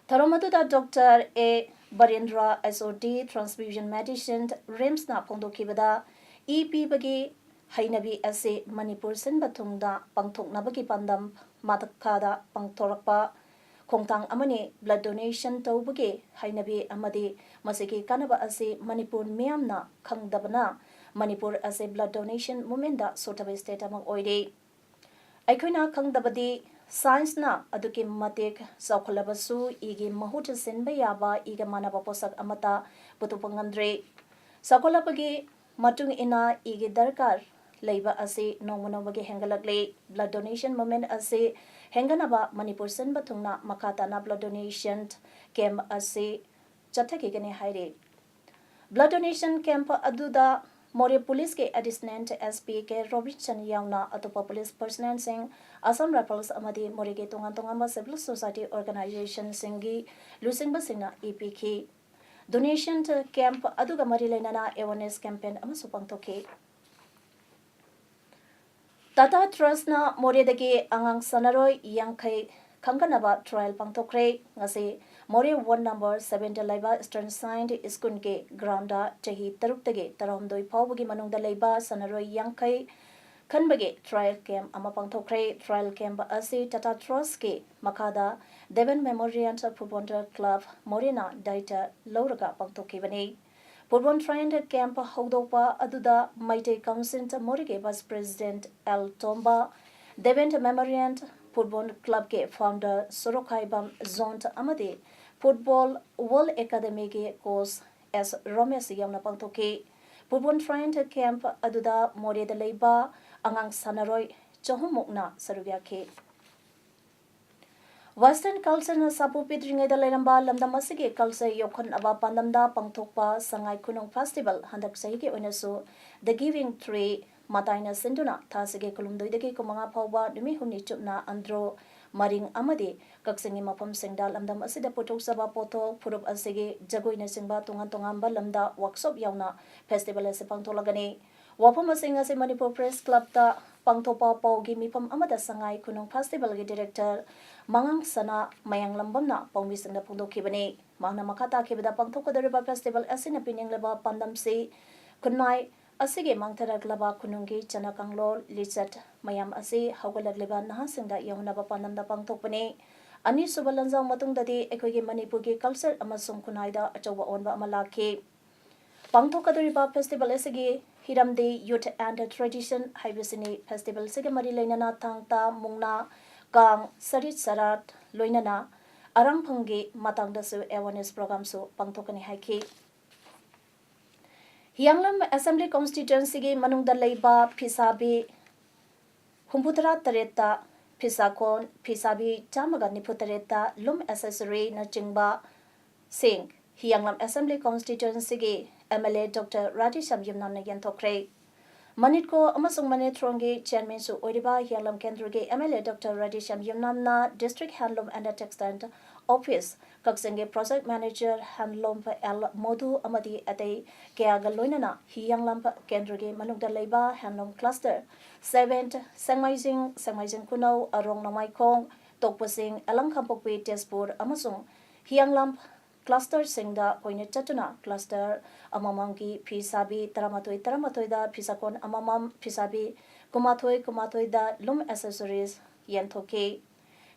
ꯊꯧꯔꯝ ꯑꯗꯨꯗ ꯗꯣꯛꯇꯔ ꯑꯦ ꯕꯔꯦꯟꯗ꯭ꯔ, ꯑꯦꯁ ꯑꯣ ꯗꯤ, Transfusion Medicine, ꯔꯤꯝꯁꯅ ꯐꯣꯡꯗꯣꯛꯈꯤꯕꯗ, ꯏ ꯄꯤꯕꯒꯤ ꯍꯩꯅꯕꯤ ꯑꯁꯤ ꯃꯅꯤꯄꯨꯔ ꯁꯤꯟꯕ ꯊꯨꯡꯅ ꯄꯥꯡꯊꯣꯛꯅꯕꯒꯤ ꯄꯥꯟꯗꯝ ꯃꯈꯥꯗ ꯄꯥꯡꯊꯣꯔꯛꯄ ꯈꯣꯡꯊꯥꯡ ꯑꯃꯅꯤ꯫ Blood donation ꯇꯧꯕꯒꯤ ꯍꯩꯅꯕꯤ ꯑꯃꯗꯤ ꯃꯁꯤꯒꯤ ꯀꯥꯟꯅꯕ ꯑꯁꯤ ꯃꯅꯤꯄꯨꯔ ꯃꯤꯌꯥꯝꯅ ꯈꯪꯗꯕꯅ ꯃꯅꯤꯄꯨꯔ ꯑꯁꯤ blood donation movementꯗ ꯁꯣꯠꯊꯕ state ꯑꯃ ꯑꯣꯏꯔꯤ꯫ ꯑꯩꯈꯣꯏꯅ ꯈꯪꯗꯕꯗꯤ scienceꯅ ꯑꯗꯨꯛꯀꯤ ꯃꯇꯤꯛ ꯆꯥꯎꯈꯠꯂꯕꯁꯨ ꯏꯒꯤ ꯃꯍꯨꯠ ꯁꯤꯟꯕ ꯌꯥꯕ ꯏꯒ ꯃꯥꯟꯅꯕ ꯄꯣꯠꯁꯛ ꯑꯃꯠꯇ ꯄꯨꯊꯣꯛꯄ ꯉꯝꯗ꯭ꯔꯤ꯫ ꯆꯥꯎꯈꯠꯂꯛꯄꯒꯤ ꯃꯇꯨꯡ ꯏꯟꯅ ꯏꯒꯤ ꯗꯔꯀꯥꯔ ꯂꯩꯕ ꯑꯁꯤ ꯅꯣꯡꯃ ꯅꯣꯡꯃꯒꯤ ꯍꯦꯟꯒꯠꯂꯛꯂꯤ꯫ Blood donation movement ꯑꯁꯤ ꯍꯦꯟꯒꯠꯅꯕ ꯃꯅꯤꯄꯨꯔ ꯁꯤꯟꯕ ꯊꯨꯡꯅ ꯃꯈꯥ ꯇꯥꯅ blood donation camp ꯑꯁꯤ ꯆꯠꯊꯈꯤꯒꯅꯤ ꯍꯥꯏꯔꯤ꯫ Blood donation camp ꯑꯗꯨꯗ ꯃꯣꯔꯦ ꯄꯨꯂꯤꯁꯀꯤ additional S P K Robinson ꯌꯥꯎꯅ ꯑꯇꯣꯞꯄ ꯄꯨꯂꯤꯁ ꯄꯔꯁꯅꯦꯜꯁꯤꯡ, ꯑꯁꯥꯝ ꯔꯥꯏꯐꯜꯁ ꯑꯃꯗꯤ ꯃꯣꯔꯦꯒꯤ ꯇꯣꯉꯥꯟ ꯇꯣꯉꯥꯟꯕ ꯁꯤꯚꯤꯜ ꯁꯣꯁꯥꯏꯇꯤ ꯑꯣꯔꯒꯅꯥꯏꯖꯦꯁꯟꯁꯤꯡꯒꯤ ꯂꯨꯆꯤꯡꯕꯁꯤꯡꯅ ꯏ ꯄꯤꯈꯤ꯫ Donation camp ꯑꯗꯨꯒ ꯃꯔꯤ ꯂꯩꯅꯅ awareness campaign ꯑꯃꯁꯨ ꯄꯥꯡꯊꯣꯛꯈꯤ꯫ ꯇꯥꯇꯥ ꯇ꯭ꯔꯁꯅ ꯃꯣꯔꯦꯗꯒꯤ ꯑꯉꯥꯡ ꯁꯥꯟꯅꯔꯣꯏ ꯌꯥꯡꯈꯩ ꯈꯟꯒꯠꯅꯕ trial ꯄꯥꯡꯊꯣꯛꯈ꯭ꯔꯦ꯫ ꯉꯁꯤ ꯃꯣꯔꯦ ward number sevenꯗ ꯂꯩꯕ ꯏꯁꯇꯔꯟ ꯁꯥꯏꯟ ꯁ꯭ꯀꯨꯜꯒꯤ ꯒ꯭ꯔꯥꯎꯟꯗ ꯆꯍꯤ ꯇꯔꯨꯛꯇꯒꯤ ꯇꯔꯥꯍꯨꯝꯗꯣꯏ ꯐꯥꯎꯕꯒꯤ ꯃꯅꯨꯡꯗ ꯂꯩꯕ ꯁꯥꯟꯅꯔꯣꯏ ꯌꯥꯡꯈꯩ ꯈꯟꯕꯒꯤ trial camp ꯑꯃ ꯄꯥꯡꯊꯣꯛꯈ꯭ꯔꯦ꯫ Trial camp ꯑꯁꯤ ꯇꯥꯇꯥ ꯇ꯭ꯔꯁꯀꯤ ꯃꯈꯥꯗ ꯗꯦꯕꯟ ꯃꯦꯃꯣꯔꯤꯌꯦꯜ ꯐꯨꯠꯕꯣꯜ ꯀ꯭ꯂꯕ ꯃꯣꯔꯦꯅ ꯗꯥꯏꯇ ꯂꯧꯔꯒ ꯄꯥꯡꯊꯣꯛꯈꯤꯕꯅꯤ꯫ ꯐꯨꯠꯕꯣꯜ trial camp ꯍꯧꯗꯣꯛꯄ ꯑꯗꯨꯗ ꯃꯩꯇꯩ ꯀꯥꯎꯟꯁꯤꯜ ꯃꯣꯔꯦꯒꯤ vice president ꯑꯦꯜ ꯇꯣꯝꯕ, ꯗꯦꯕꯦꯟ ꯃꯦꯃꯣꯔꯤꯌꯦꯜ ꯐꯨꯠꯕꯣꯜ ꯀ꯭ꯂꯕꯀꯤ founder ꯁꯣꯔꯣꯛꯈꯥꯏꯕꯝ ꯖꯣꯟ ꯑꯃꯗꯤ ꯐꯨꯠꯕꯣꯜ ꯋꯥꯔꯜ ꯑꯦꯀꯥꯗꯃꯤꯒꯤ ꯀꯣꯆ ꯑꯦꯁ ꯔꯣꯃꯦꯁ ꯌꯥꯎꯅ ꯄꯥꯡꯊꯣꯛꯈꯤ꯫ ꯐꯨꯠꯕꯣꯜ trial camp ꯑꯗꯨꯗ ꯃꯣꯔꯦꯗ ꯂꯩꯕ ꯑꯉꯥꯡ ꯁꯥꯟꯅꯔꯣꯏ ꯆꯍꯨꯝꯃꯨꯛꯅ ꯁꯔꯨꯛ ꯌꯥꯈꯤ꯫ Western cultureꯅ ꯁꯥꯐꯨ ꯄꯤꯗ꯭ꯔꯤꯉꯩꯗ ꯂꯩꯔꯝꯕ ꯂꯝꯗꯝ ꯑꯁꯤꯒꯤ culture ꯌꯣꯛꯈꯠꯅꯕ ꯄꯥꯟꯗꯝꯗ ꯄꯥꯡꯊꯣꯛꯄ ꯁꯉꯥꯏ ꯈꯨꯅꯨꯡ festival ꯍꯟꯗꯛ ꯆꯍꯤꯒꯤ ꯑꯣꯏꯅꯁꯨ The Giving Tree ꯃꯇꯥꯏꯅ ꯁꯤꯟꯗꯨꯅ ꯊꯥꯁꯤꯒꯤ ꯀꯨꯟꯍꯨꯝꯗꯣꯏꯗꯒꯤ ꯀꯨꯟꯃꯉꯥ ꯐꯥꯎꯕ ꯅꯨꯃꯤꯠ ꯍꯨꯝꯅꯤ ꯆꯨꯞꯅ ꯑꯟꯗ꯭ꯔꯣ, ꯃꯔꯤꯡ ꯑꯃꯗꯤ ꯀꯛꯆꯤꯡꯒꯤ ꯃꯐꯝꯁꯤꯡꯗ ꯂꯝꯗꯝ ꯑꯁꯤꯗ ꯄꯨꯊꯣꯛꯆꯕ ꯄꯣꯠꯊꯣꯛ ꯐꯨꯔꯨꯞ ꯑꯁꯤꯒꯤ ꯖꯒꯣꯏꯅꯆꯤꯡꯕ ꯇꯣꯉꯥꯟ ꯇꯣꯉꯥꯟꯕ ꯂꯝꯗ workshop ꯌꯥꯎꯅ festival ꯑꯁꯤ ꯄꯥꯡꯊꯣꯛꯂꯒꯅꯤ꯫ ꯋꯥꯐꯝ ꯑꯁꯤꯡ ꯑꯁꯤ ꯃꯅꯤꯄꯨꯔ Press Clubꯇ ꯄꯥꯡꯊꯣꯛꯄ ꯄꯥꯎꯒꯤ ꯃꯤꯐꯝ ꯑꯃꯗ ꯁꯉꯥꯏ ꯈꯨꯅꯨꯡ festivalꯒꯤ director ꯃꯉꯥꯡ ꯁꯅꯥ ꯃꯌꯥꯡꯂꯝꯕꯝꯅ ꯄꯥꯎꯃꯤꯁꯤꯡꯗ ꯐꯣꯡꯗꯣꯛꯈꯤꯕꯅꯤ꯫ ꯃꯍꯥꯛꯅ ꯃꯈꯥ ꯇꯥꯈꯤꯕꯗ, ꯄꯥꯡꯊꯣꯛꯀꯗꯧꯔꯤꯕ festival ꯑꯁꯤꯅ ꯄꯤꯅꯤꯡꯂꯤꯕ ꯄꯥꯟꯗꯝꯁꯤ ꯈꯨꯟꯅꯥꯏ ꯑꯁꯤꯒꯤ ꯃꯥꯡꯊꯔꯛꯂꯕ ꯈꯨꯅꯨꯡꯒꯤ ꯆꯠꯅ ꯀꯥꯡꯂꯣꯟ ꯂꯤꯆꯠ ꯃꯌꯥꯝ ꯑꯁꯤ ꯍꯧꯒꯠꯂꯛꯂꯤꯕ ꯅꯍꯥꯁꯤꯡꯗ ꯌꯧꯍꯟꯅꯕ ꯄꯥꯟꯗꯝꯗ ꯄꯥꯡꯊꯣꯛꯄꯅꯤ꯫ ꯑꯅꯤꯁꯨꯕ ꯂꯥꯟꯖꯥꯎ ꯃꯇꯨꯡꯗꯗꯤ ꯑꯩꯈꯣꯏꯒꯤ ꯃꯅꯤꯄꯨꯔꯒꯤ culture ꯑꯃꯁꯨꯡ ꯈꯨꯟꯅꯥꯏꯗ ꯑꯆꯧꯕ ꯑꯑꯣꯟꯕ ꯑꯃ ꯂꯥꯛꯈꯤ꯫ ꯄꯥꯡꯊꯣꯛꯀꯗꯧꯔꯤꯕ festival ꯑꯁꯤꯒꯤ ꯍꯤꯔꯝꯗꯤ Youth and Tradition ꯍꯥꯏꯕꯁꯤꯅꯤ꯫ Festivalꯁꯤꯒ ꯃꯔꯤ ꯂꯩꯅꯅ ꯊꯥꯡ ꯇꯥ, ꯃꯨꯛꯅꯥ, ꯀꯥꯡ, ꯁꯔꯤꯠ ꯁꯔꯥꯠ, ꯂꯣꯏꯅꯅ ꯑꯔꯥꯡꯐꯝꯒꯤ ꯃꯇꯥꯡꯗꯁꯨ awareness programꯁꯨ ꯄꯥꯡꯊꯣꯛꯀꯅꯤ ꯍꯥꯏꯈꯤ꯫ ꯍꯤꯌꯥꯡꯂꯝ Assembly Constituencyꯒꯤ ꯃꯅꯨꯡꯗ ꯂꯩꯕ ꯐꯤꯁꯥꯕꯤ ꯍꯨꯝꯐꯨꯇꯔꯥ ꯇꯔꯦꯠꯇ ꯐꯤꯁꯥꯀꯣꯟ, ꯐꯤꯁꯥꯕꯤ ꯆꯥꯝꯃꯒ ꯅꯤꯐꯨ ꯇꯔꯦꯠꯇ ꯂꯨꯝ accessoryꯅꯆꯤꯡꯕ ꯁꯤꯡ ꯍꯤꯌꯥꯡꯂꯝ Assembly Constituencyꯒꯤ MLA Doctor ꯔꯥꯙꯦꯁ꯭ꯌꯥꯝ ꯌꯨꯝꯅꯥꯝꯅ ꯌꯦꯟꯊꯣꯛꯈ꯭ꯔꯦ꯫ ꯃꯅꯤꯠꯀꯣ ꯑꯃꯁꯨꯡ ꯃꯅꯤꯠꯊ꯭ꯔꯣꯟꯒꯤ chairmanꯁꯨ ꯑꯣꯏꯔꯤꯕ ꯍꯤꯌꯥꯡꯂꯝ ꯀꯦꯟꯗ꯭ꯔꯒꯤ MLA Doctor Radheshyam ꯌꯨꯝꯅꯥꯝꯅ District Handloom and Textile Office ꯀꯛꯆꯤꯡꯒꯤ project manager handloom L ꯃꯣꯗꯨ ꯑꯃꯗꯤ ꯑꯇꯩ ꯀꯌꯥꯒ ꯂꯣꯏꯅꯅ ꯍꯤꯌꯥꯡꯂꯝ ꯀꯦꯟꯗ꯭ꯔꯒꯤ ꯃꯅꯨꯡꯗ ꯂꯩꯕ handloom cluster seven, ꯁꯦꯡꯃꯥꯏꯖꯤꯡ, ꯁꯦꯡꯃꯥꯏꯖꯤꯡ ꯈꯨꯅꯧ, ꯑꯔꯣꯡ ꯅꯣꯡꯃꯥꯏꯈꯣꯡ, ꯇꯣꯛꯄꯁꯤꯡ, ꯑꯦꯂꯪ ꯈꯥꯡꯄꯣꯛꯄꯤ, ꯇꯦꯖꯄꯨꯔ ꯑꯃꯁꯨꯡ ꯍꯤꯌꯥꯡꯂꯝ clusterꯁꯤꯡꯗ ꯑꯣꯏꯅ ꯆꯠꯇꯨꯅ cluster ꯑꯃꯃꯝꯒꯤ ꯐꯤ ꯁꯥꯕꯤ ꯇꯔꯥꯃꯥꯊꯣꯏ ꯇꯔꯥꯃꯥꯊꯣꯏꯗ ꯐꯤꯁꯥꯀꯣꯟ ꯑꯃꯃꯝ, ꯐꯤꯁꯥꯕꯤ ꯀꯨꯟꯃꯥꯊꯣꯏ ꯀꯨꯟꯃꯥꯊꯣꯏꯗ ꯂꯨꯝ accessories ꯌꯦꯟꯊꯣꯛꯈꯤ꯫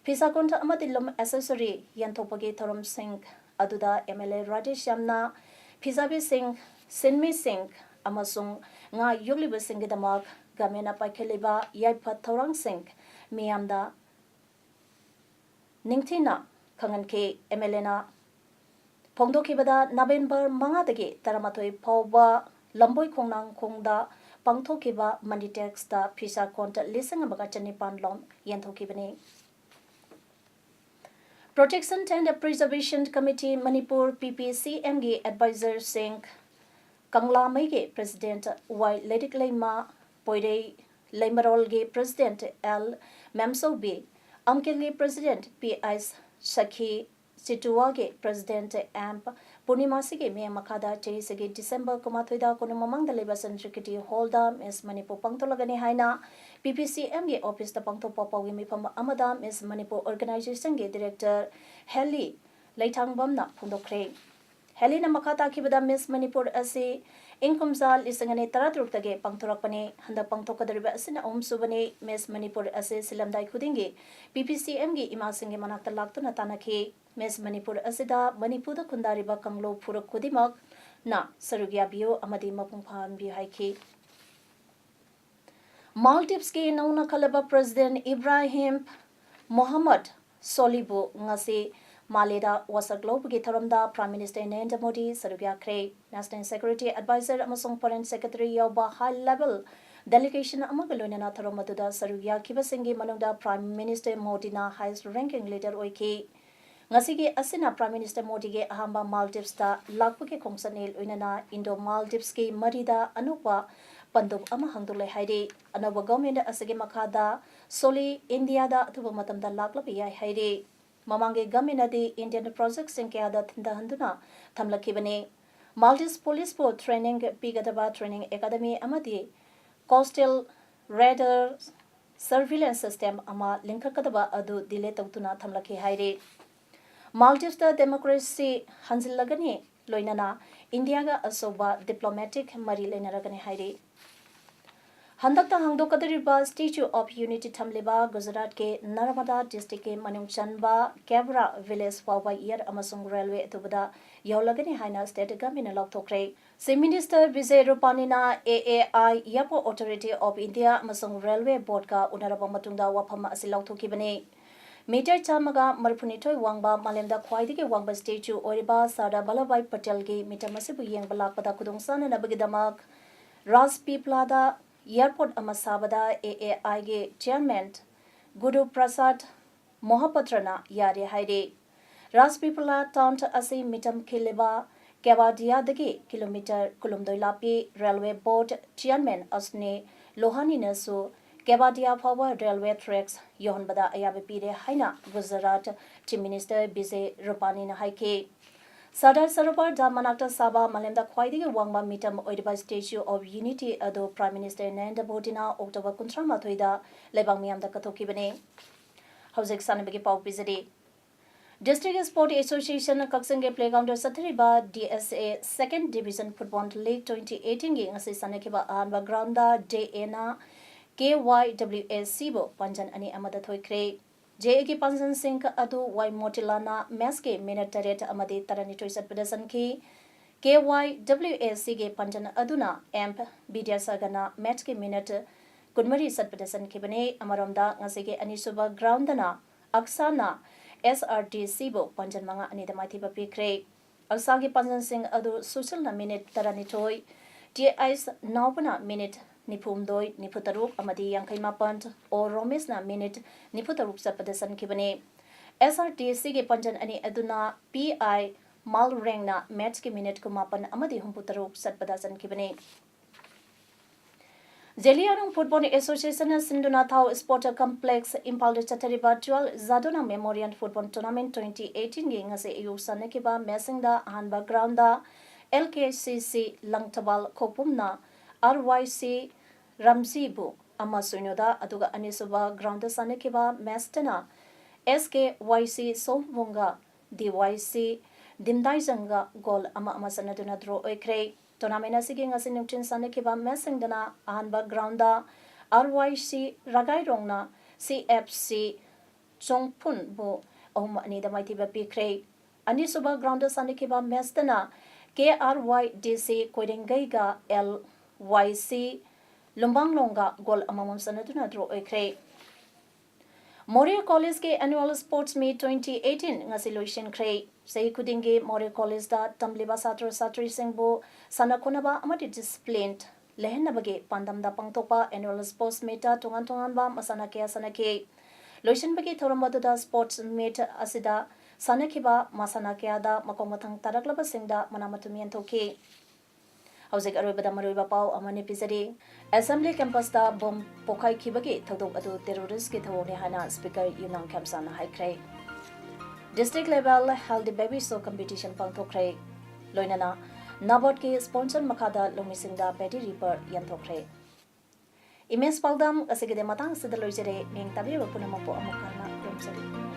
ꯐꯤꯁꯥꯀꯣꯟ ꯑꯃꯗꯤ ꯂꯨꯝ accessory ꯌꯦꯟꯊꯣꯛꯄꯒꯤ ꯊꯧꯔꯝꯁꯤꯡ ꯑꯗꯨꯗ MLA ꯔꯥꯙꯦꯁ꯭ꯌꯥꯝꯅ ꯐꯤꯁꯥꯕꯤꯁꯤꯡ, ꯁꯤꯟꯃꯤꯁꯤꯡ ꯑꯃꯁꯨꯡ ꯉꯥ ꯌꯣꯛꯂꯤꯕꯁꯤꯡꯒꯤꯗꯃꯛ governmentꯅ ꯄꯥꯏꯈꯠꯂꯤꯕ ꯌꯥꯏꯐ ꯊꯧꯔꯥꯡꯁꯤꯡ ꯃꯤꯌꯥꯝꯗ ꯅꯤꯡꯊꯤꯅ ꯈꯪꯍꯟꯈꯤ꯫ MLAꯅ ꯐꯣꯡꯗꯣꯛꯈꯤꯕꯗ, November ꯃꯉꯥꯗꯒꯤ ꯇꯔꯥꯃꯥꯊꯣꯏ ꯐꯥꯎꯕ ꯂꯝꯕꯣꯏ ꯈꯣꯡꯅꯥꯡꯈꯣꯡꯗ ꯄꯥꯡꯊꯣꯛꯈꯤꯕ money taxꯇ ꯐꯤꯁꯥ ꯀꯣꯟ ꯂꯤꯁꯤꯡ ꯑꯃꯒ ꯆꯅꯤꯄꯥꯟ ꯂꯣꯝ ꯌꯦꯟꯊꯣꯛꯈꯤꯕꯅꯤ꯫ Protection and Preservation Committee ꯃꯅꯤꯄꯨꯔ, PPCMꯒꯤ advisorꯁꯤꯡ ꯀꯪꯂꯥꯃꯩꯒꯤ president ꯋꯥꯏ ꯂꯩꯔꯤꯛꯂꯩꯃ, ꯄꯣꯏꯔꯩ ꯂꯩꯃꯔꯣꯜꯒꯤ president ꯑꯦꯜ ꯃꯦꯝꯆꯧꯕꯤ, ꯑꯝꯀꯤꯜꯒꯤ president ꯄꯤ ꯑꯩꯆ ꯁꯈꯤ, ꯆꯤꯇꯨꯋꯥꯒꯤ president ꯑꯦꯝ ꯄꯨꯔꯅꯤꯃꯥꯁꯤꯒꯤ ꯃꯤꯠꯌꯦꯡ ꯃꯈꯥꯗ ꯆꯍꯤꯁꯤꯒꯤ December ꯀꯨꯟꯃꯥꯊꯣꯏꯗ ꯀꯣꯅꯨꯡ ꯃꯃꯥꯡꯗ ꯂꯩꯕ Sun Trinity Hallꯗ Miss ꯃꯅꯤꯄꯨꯔ ꯄꯥꯡꯊꯣꯛꯂꯒꯅꯤ ꯍꯥꯏꯅ PPCMꯒꯤ officeꯇ ꯄꯥꯡꯊꯣꯛꯄ ꯄꯥꯎꯒꯤ ꯃꯤꯐꯝ ꯑꯃꯗ Miss ꯃꯅꯤꯄꯨꯔ organizationꯒꯤ director ꯍꯦꯂꯤ ꯂꯩꯊꯥꯡꯕꯝꯅ ꯐꯣꯡꯗꯣꯛꯈ꯭ꯔꯦ꯫ ꯍꯦꯂꯤꯅ ꯃꯈꯥ ꯇꯥꯈꯤꯕꯗ, Miss ꯃꯅꯤꯄꯨꯔ ꯑꯁꯤ ꯏꯪ ꯀꯨꯝꯖꯥ ꯂꯤꯁꯤꯡ ꯑꯅꯤ ꯇꯔꯥꯇꯔꯨꯛꯇꯒꯤ ꯄꯥꯡꯊꯣꯔꯛꯄꯅꯤ꯫ ꯍꯟꯗꯛ ꯄꯥꯡꯊꯣꯛꯀꯗꯧꯔꯤꯕ ꯑꯁꯤꯅ ꯑꯍꯨꯝꯁꯨꯕꯅꯤ꯫ Miss ꯃꯅꯤꯄꯨꯔ ꯑꯁꯤ ꯁꯤꯜꯂꯝꯗꯥꯏ ꯈꯨꯗꯤꯡꯒꯤ PPCMꯒꯤ ꯏꯃꯥꯁꯤꯡꯒꯤ ꯃꯅꯥꯛꯇ ꯂꯥꯛꯇꯨꯅ ꯇꯥꯟꯅꯈꯤ꯫ Miss ꯃꯅꯤꯄꯨꯔ ꯑꯁꯤꯗ ꯃꯅꯤꯄꯨꯔꯗ ꯈꯨꯟꯗꯥꯔꯤꯕ ꯀꯥꯡꯂꯨꯞ ꯐꯨꯔꯨꯞ ꯈꯨꯗꯤꯡꯃꯛꯅ ꯁꯔꯨꯛ ꯌꯥꯕꯤꯌꯨ ꯑꯃꯗꯤ ꯃꯄꯨꯡ ꯐꯥꯍꯟꯕꯤꯌꯨ ꯍꯥꯏꯈꯤ꯫ ꯃꯥꯜꯗꯤꯚꯁꯀꯤ ꯅꯧꯅ ꯈꯜꯂꯕ president ꯏꯕ꯭ꯔꯥꯍꯤꯝ ꯃꯣꯍꯝꯃꯗ ꯁꯣꯂꯤꯕꯨ ꯉꯁꯤ ꯃꯥꯂꯦꯗ ꯋꯥꯁꯛ ꯂꯧꯕꯒꯤ ꯊꯧꯔꯝꯗ Prime Minister ꯅꯔꯦꯟꯗ꯭ꯔ ꯃꯣꯗꯤ ꯁꯔꯨꯛ ꯌꯥꯈ꯭ꯔꯦ꯫ National Security Advisor ꯑꯃꯁꯨꯡ Foreign Secretary ꯌꯥꯎꯕ high level delegation ꯑꯃꯒ ꯂꯣꯏꯅꯅ ꯊꯧꯔꯝ ꯑꯗꯨꯗ ꯁꯔꯨꯛ ꯌꯥꯈꯤꯕꯁꯤꯡꯒꯤ ꯃꯅꯨꯡꯗ Prime Minister ꯃꯣꯗꯤꯅ highest ranking leader ꯑꯣꯏꯈꯤ꯫ ꯉꯁꯤꯒꯤ ꯑꯁꯤꯅ Prime Minister ꯃꯣꯗꯤꯒꯤ ꯑꯍꯥꯟꯕ Maldives ꯇ ꯂꯥꯛꯄꯒꯤ ꯈꯣꯡꯆꯠꯅꯤ, ꯂꯣꯏꯅꯅ Indo Maldives ꯀꯤ ꯃꯔꯤꯗ ꯑꯅꯧꯕ ꯄꯟꯗꯨꯞ ꯑꯃ ꯍꯥꯡꯗꯣꯛꯂꯦ ꯍꯥꯏꯔꯤ꯫ ꯑꯅꯧꯕ government ꯑꯁꯤꯒꯤ ꯃꯈꯥꯗ ꯁꯣꯂꯤ ꯏꯟꯗꯤꯌꯥꯗ ꯑꯊꯨꯕ ꯃꯇꯝꯗ ꯂꯥꯛꯂꯕ ꯌꯥꯏ ꯍꯥꯏꯔꯤ꯫ ꯃꯃꯥꯡꯒꯤ government ꯅꯗꯤ Indian project ꯁꯤꯡ ꯀꯌꯥꯗ ꯊꯤꯟꯊꯍꯟꯗꯨꯅ ꯊꯝꯂꯛꯈꯤꯕꯅꯤ꯫ Maldives Police ꯄꯨ training ꯄꯤꯒꯗꯕ training academy ꯑꯃꯗꯤ coastal radar surveillance system ꯑꯃ ꯂꯤꯡꯈꯠꯀꯗꯕ ꯑꯗꯨ delay ꯇꯧꯗꯨꯅ ꯊꯝꯂꯛꯈꯤ ꯍꯥꯏꯔꯤ꯫ Maldives ꯇ democracy ꯍꯟꯖꯤꯜꯂꯒꯅꯤ, ꯂꯣꯏꯅꯅ ꯏꯟꯗꯤꯌꯥꯒ ꯑꯆꯧꯕ diplomatic ꯃꯔꯤ ꯂꯩꯅꯔꯒꯅꯤ ꯍꯥꯏꯔꯤ꯫ ꯍꯟꯗꯛꯇ ꯍꯥꯡꯗꯣꯛꯀꯗꯧꯔꯤꯕ Statue of Unity ꯊꯝꯂꯤꯕ ꯒꯨꯖꯔꯥꯠꯀꯤ ꯅꯔꯃꯗꯥ district ꯀꯤ ꯃꯅꯨꯡ ꯆꯟꯕ ꯀꯦꯕ꯭ꯔꯥ village ꯐꯥꯎꯕ air ꯑꯃꯁꯨꯡ railway ꯑꯊꯨꯕꯗ ꯌꯧꯂꯒꯅꯤ ꯍꯥꯏꯅ state government ꯅ ꯂꯥꯎꯊꯣꯛꯈ꯭ꯔꯦ꯫ Chief Minister Bijay ꯔꯨꯄꯥꯅꯤꯅ A A I, Airport Authority of India ꯑꯃꯁꯨꯡ Railway Board ꯀ ꯎꯅꯔꯕ ꯃꯇꯨꯡꯗ ꯋꯥꯐꯝ ꯑꯁꯤ ꯂꯥꯎꯊꯣꯛꯈꯤꯕꯅꯤ꯫ Meter ꯆꯥꯝꯃꯒ ꯃꯔꯤꯐꯨꯅꯤꯊꯣꯏ ꯋꯥꯡꯕ ꯃꯥꯂꯦꯝꯗ ꯈ꯭ꯋꯥꯏꯗꯒꯤ ꯋꯥꯡꯕ statue ꯑꯣꯏꯔꯤꯕ ꯁꯔꯗꯥꯔ ꯚꯜꯂꯚꯚꯥꯏ ꯄꯇꯦꯜꯒꯤ ꯃꯤꯇꯝ ꯑꯁꯤꯕꯨ ꯌꯦꯡꯕ ꯂꯥꯛꯄꯗ ꯈꯨꯗꯣꯡ ꯆꯥꯅꯅꯕꯒꯤꯗꯃꯛ ꯔꯥꯖꯄꯤꯄꯂꯥꯗ airport ꯑꯃ ꯁꯥꯕꯗ A A I ꯒꯤ chairman ꯒꯨꯔꯨ ꯄ꯭ꯔꯁꯥꯗ ꯃꯣꯍꯄꯇ꯭ꯔꯅ ꯌꯥꯔꯦ ꯍꯥꯏꯔꯦ꯫ ꯔꯥꯖꯄꯤꯄꯂꯥ town ꯑꯁꯤ ꯃꯤꯇꯝ ꯈꯤꯜꯂꯤꯕ ꯀꯦꯕꯥꯗꯤꯌꯥꯗꯒꯤ kilometre ꯀꯨꯟꯍꯨꯝꯗꯣꯏ ꯂꯥꯞꯄꯤ꯫ Railway Board chairman ꯑꯁꯅꯤ ꯂꯣꯍꯥꯅꯤꯅꯁꯨ ꯀꯦꯕꯥꯗꯤꯌꯥ ꯐꯥꯎꯕ railway tracks ꯌꯧꯍꯟꯕꯗ ꯑꯌꯥꯕ ꯄꯤꯔꯦ ꯍꯥꯏꯅ ꯒꯨꯖꯔꯥꯠ Chief Minister ꯕꯤꯖꯦ ꯔꯨꯄꯥꯅꯤꯅ ꯍꯥꯏꯈꯤ꯫ ꯁꯔꯗꯥꯔ ꯁꯔꯣꯕꯔ dam ꯃꯅꯥꯛꯇ ꯁꯥꯕ ꯃꯥꯂꯦꯝꯗ ꯈ꯭ꯋꯥꯏꯗꯒꯤ ꯋꯥꯡꯕ ꯃꯤꯇꯝ ꯑꯣꯏꯔꯤꯕ Statue of Unity ꯑꯗꯨ Prime Minister ꯅꯔꯦꯟꯗ꯭ꯔ ꯃꯣꯗꯤꯅ October ꯀꯨꯟꯊ꯭ꯔꯥ ꯃꯥꯊꯣꯏꯗ ꯂꯩꯕꯥꯛ ꯃꯤꯌꯥꯝꯗ ꯀꯠꯊꯣꯛꯈꯤꯕꯅꯤ꯫ ꯍꯧꯖꯤꯛ ꯁꯥꯟꯅꯕꯒꯤ ꯄꯥꯎ ꯄꯤꯖꯔꯤ꯫ District Sport Association ꯀꯛꯆꯤꯡꯒꯤ playground ꯗ ꯆꯠꯊꯔꯤꯕ D S A Second Division Football League twenty eighteen ꯒꯤ ꯉꯁꯤ ꯁꯥꯟꯅꯈꯤꯕ ꯑꯍꯥꯟꯕ ground ꯗ J A ꯅ K Y W A C ꯕꯨ ꯄꯥꯟꯖꯟ ꯑꯅꯤ ꯑꯃꯗ ꯊꯣꯏꯈ꯭ꯔꯦ꯫ J A ꯒꯤ ꯄꯥꯟꯖꯟꯁꯤꯡ ꯑꯗꯨ Y ꯃꯣꯇꯤꯂꯥꯜꯅ match ꯀꯤ minute ꯇꯔꯦꯠ ꯑꯃꯗꯤ ꯇꯔꯥꯅꯤꯊꯣꯏ ꯆꯠꯄꯗ ꯆꯟꯈꯤ꯫ K Y W A C ꯒꯤ ꯄꯥꯟꯖꯟ ꯑꯗꯨꯅ M ꯕꯤꯗ꯭ꯌꯥꯁꯥꯒꯔꯅ match ꯀꯤ minute ꯀꯨꯟꯃꯔꯤ ꯆꯠꯄꯗ ꯆꯟꯈꯤꯕꯅꯤ꯫ ꯑꯃꯔꯣꯝꯗ ꯉꯁꯤꯒꯤ ꯑꯅꯤꯁꯨꯕ ground ꯗꯅ ꯑꯛꯁꯥꯅ ꯑꯦꯁ ꯑꯥꯔ ꯗꯤ ꯁꯤꯕꯨ ꯄꯥꯟꯖꯟ ꯃꯉꯥ ꯑꯅꯤꯗ ꯃꯥꯏꯊꯤꯕ ꯄꯤꯈ꯭ꯔꯦ꯫ ꯑꯜꯁꯥꯒꯤ ꯄꯥꯟꯖꯟꯁꯤꯡ ꯑꯗꯨ ꯁꯨꯁꯤꯜꯅ ꯃꯤꯅꯤꯠ ꯇꯔꯥꯅꯤꯊꯣꯏ, ꯇꯤ ꯑꯥꯏ ꯑꯦꯁ ꯅꯥꯎꯕꯅ ꯃꯤꯅꯤꯠ ꯅꯤꯐꯨꯍꯨꯝꯗꯣꯏ, ꯅꯤꯐꯨꯇꯔꯨꯛ ꯑꯃꯗꯤ ꯌꯥꯡꯈꯩ ꯃꯥꯄꯟ, ꯑꯣ ꯔꯣꯃꯦꯁꯅ ꯃꯤꯅꯤꯠ ꯅꯤꯐꯨꯇꯔꯨꯛ ꯆꯠꯄꯗ ꯆꯟꯈꯤꯕꯅꯤ꯫ ꯑꯦꯁ ꯑꯥꯔ ꯗꯤ ꯁꯤꯒꯤ ꯄꯥꯟꯖꯟ ꯑꯅꯤ ꯑꯗꯨꯅ ꯄꯤ ꯑꯥꯏ ꯃꯥꯜꯔꯦꯡꯅ ꯃꯦꯠꯆꯀꯤ ꯃꯤꯅꯤꯠ ꯀꯨꯟꯃꯥꯄꯟ ꯑꯃꯗꯤ ꯍꯨꯝꯐꯨꯇꯔꯨꯛ ꯆꯠꯄꯗ ꯆꯟꯈꯤꯕꯅꯤ꯫ ꯖꯦꯂꯤꯌꯥꯡꯔꯣꯡ ꯐꯨꯠꯕꯣꯜ ꯑꯦꯁꯣꯁꯤꯌꯦꯁꯟꯅ ꯁꯤꯟꯗꯨꯅ ꯊꯥꯎ ꯁ꯭ꯄꯣꯔꯠ ꯀꯝꯄ꯭ꯂꯦꯛꯁ ꯏꯝꯐꯥꯜꯗ ꯆꯠꯊꯔꯤꯕ twelfth Jadonang memorial football tournament twenty ꯑꯩꯠꯇꯤꯟꯒꯤ ꯉꯁꯤ ꯑꯌꯨꯛ ꯁꯥꯟꯅꯈꯤꯕ ꯃꯦꯆꯁꯤꯡꯗ ꯑꯍꯥꯟꯕ ꯒ꯭ꯔꯥꯎꯟꯗ ꯑꯦꯜ ꯀꯦ ꯁꯤ ꯁꯤ ꯂꯪꯊꯕꯥꯜ ꯈꯣꯛꯄꯨꯝꯅ ꯑꯥꯔ ꯋꯥꯏ ꯁꯤ ꯔꯝꯖꯤꯕꯨ ꯑꯃ ꯁꯤꯅꯣꯗ, ꯑꯗꯨꯒ ꯑꯅꯤꯁꯨꯕ ꯒ꯭ꯔꯥꯎꯟꯗ ꯁꯥꯟꯅꯈꯤꯕ ꯃꯦꯆꯇꯅ ꯑꯦꯁ ꯀꯦ ꯋꯥꯏ ꯁꯤ ꯁꯣꯝꯕꯨꯡꯒ ꯗꯤ ꯋꯥꯏ ꯁꯤ ꯗꯤꯝꯗꯥꯏꯖꯪꯒ ꯒꯣꯜ ꯑꯃ ꯑꯃ ꯆꯟꯅꯗꯨꯅ ꯗ꯭ꯔꯣ ꯑꯣꯏꯈ꯭ꯔꯦ꯫ ꯇꯣꯔꯅꯥꯃꯦꯟꯠ ꯑꯁꯤꯒꯤ ꯉꯁꯤ ꯅꯨꯡꯊꯤꯜ ꯁꯥꯟꯅꯈꯤꯕ ꯃꯦꯆꯁꯤꯡꯗꯅ ꯑꯍꯥꯟꯕ ꯒ꯭ꯔꯥꯎꯟꯗ ꯑꯥꯔ ꯋꯥꯏ ꯁꯤ ꯔꯒꯥꯏꯔꯣꯡꯅ ꯁꯤ ꯑꯦꯐ ꯁꯤ ꯆꯣꯡꯐꯨꯟꯕꯨ ꯑꯍꯨꯝ ꯑꯅꯤꯗ ꯃꯥꯏꯊꯤꯕ ꯄꯤꯈ꯭ꯔꯦ꯫ ꯑꯅꯤꯁꯨꯕ ꯒ꯭ꯔꯥꯎꯟꯗ ꯁꯥꯟꯅꯈꯤꯕ ꯃꯦꯆꯇꯅ ꯀꯦ ꯑꯥꯔ ꯋꯥꯏ ꯗꯤ ꯁꯤ ꯀꯣꯏꯔꯦꯡꯒꯩꯒ ꯑꯦꯜ ꯋꯥꯏ ꯁꯤ ꯂꯨꯝꯕꯥꯡꯂꯣꯡꯒ ꯒꯣꯜ ꯑꯃꯃꯝ ꯆꯟꯅꯗꯨꯅ ꯗ꯭ꯔꯣ ꯑꯣꯏꯈ꯭ꯔꯦ꯫ ꯃꯣꯔꯦ ꯀꯣꯂꯦꯖꯀꯤ annual sports meet twenty eighteen ꯉꯁꯤ ꯂꯣꯏꯁꯤꯟꯈ꯭ꯔꯦ꯫ ꯆꯍꯤ ꯈꯨꯗꯤꯡꯒꯤ ꯃꯣꯔꯦ ꯀꯣꯂꯦꯖꯇ ꯇꯝꯂꯤꯕ ꯁꯥꯇ꯭ꯔ ꯁꯥꯇ꯭ꯔꯤꯁꯤꯡꯕꯨ ꯁꯥꯟꯅ ꯈꯣꯠꯅꯕ ꯑꯃꯗꯤ ꯗꯤꯁꯤꯄ꯭ꯂꯤꯟ ꯂꯩꯍꯟꯅꯕꯒꯤ ꯄꯥꯟꯗꯝꯗ ꯄꯥꯡꯊꯣꯛꯄ ꯑꯦꯅꯨꯋꯦꯜ ꯁ꯭ꯄꯣꯔꯠꯁ ꯃꯤꯠꯇ ꯇꯣꯉꯥꯟ ꯇꯣꯉꯥꯟꯕ ꯃꯁꯥꯟꯅ ꯀꯌꯥ ꯁꯥꯟꯅꯈꯤ꯫ ꯂꯣꯏꯁꯤꯟꯕꯒꯤ ꯊꯧꯔꯝ ꯑꯗꯨꯗ ꯁ꯭ꯄꯣꯔꯠꯁ ꯃꯤꯠ ꯑꯁꯤꯗ ꯁꯥꯟꯅꯈꯤꯕ ꯃꯁꯥꯟꯅ ꯀꯌꯥꯗ ꯃꯈꯣꯡ ꯃꯊꯪ ꯇꯥꯔꯛꯂꯕꯁꯤꯡꯗ ꯃꯅꯥ ꯃꯊꯨꯝ ꯌꯦꯟꯊꯣꯛꯈꯤ꯫ ꯍꯧꯖꯤꯛ ꯑꯔꯣꯏꯕꯗ ꯃꯔꯨꯑꯣꯏꯕ ꯄꯥꯎ ꯑꯃꯅꯤ ꯄꯤꯖꯔꯤ꯫ ꯑꯦꯁꯦꯝꯕ꯭ꯂꯤ ꯀꯦꯝꯄꯁꯇ ꯕꯣꯝ ꯄꯣꯈꯥꯏꯈꯤꯕꯒꯤ ꯊꯧꯗꯣꯛ ꯑꯗꯨ ꯇꯦꯔꯣꯔꯤꯁ꯭ꯠꯀꯤ ꯊꯧꯑꯣꯡꯅꯤ ꯍꯥꯏꯅ ꯁ꯭ꯄꯤꯀꯔ ꯌꯨꯝꯅꯥꯝ ꯈꯦꯝꯆꯥꯟꯅ ꯍꯥꯏꯈ꯭ꯔꯦ꯫ District level healthy baby show competition ꯄꯥꯡꯊꯣꯛꯈ꯭ꯔꯦ꯫ ꯂꯣꯏꯅꯅ ꯅꯥꯕꯥꯔꯗꯀꯤ ꯁ꯭ꯄꯣꯟꯁꯔ ꯃꯈꯥꯗ ꯂꯧꯃꯤꯁꯤꯡꯗ ꯄꯦꯗꯤ ꯔꯤꯄꯔ ꯌꯦꯟꯊꯣꯛꯈ꯭ꯔꯦ꯫ ꯏꯃꯦꯖ ꯄꯥꯎꯗꯝ ꯑꯁꯤꯒꯤꯗꯤ ꯃꯇꯥꯡ ꯑꯁꯤꯗ ꯂꯣꯏꯖꯔꯦ꯫ ꯃꯤꯡ ꯇꯥꯕꯤꯔꯤꯕ ꯄꯨꯝꯅꯃꯛꯄꯨ ꯑꯃꯨꯛ ꯍꯟꯅ ꯈꯨꯔꯨꯝꯖꯔꯤ꯫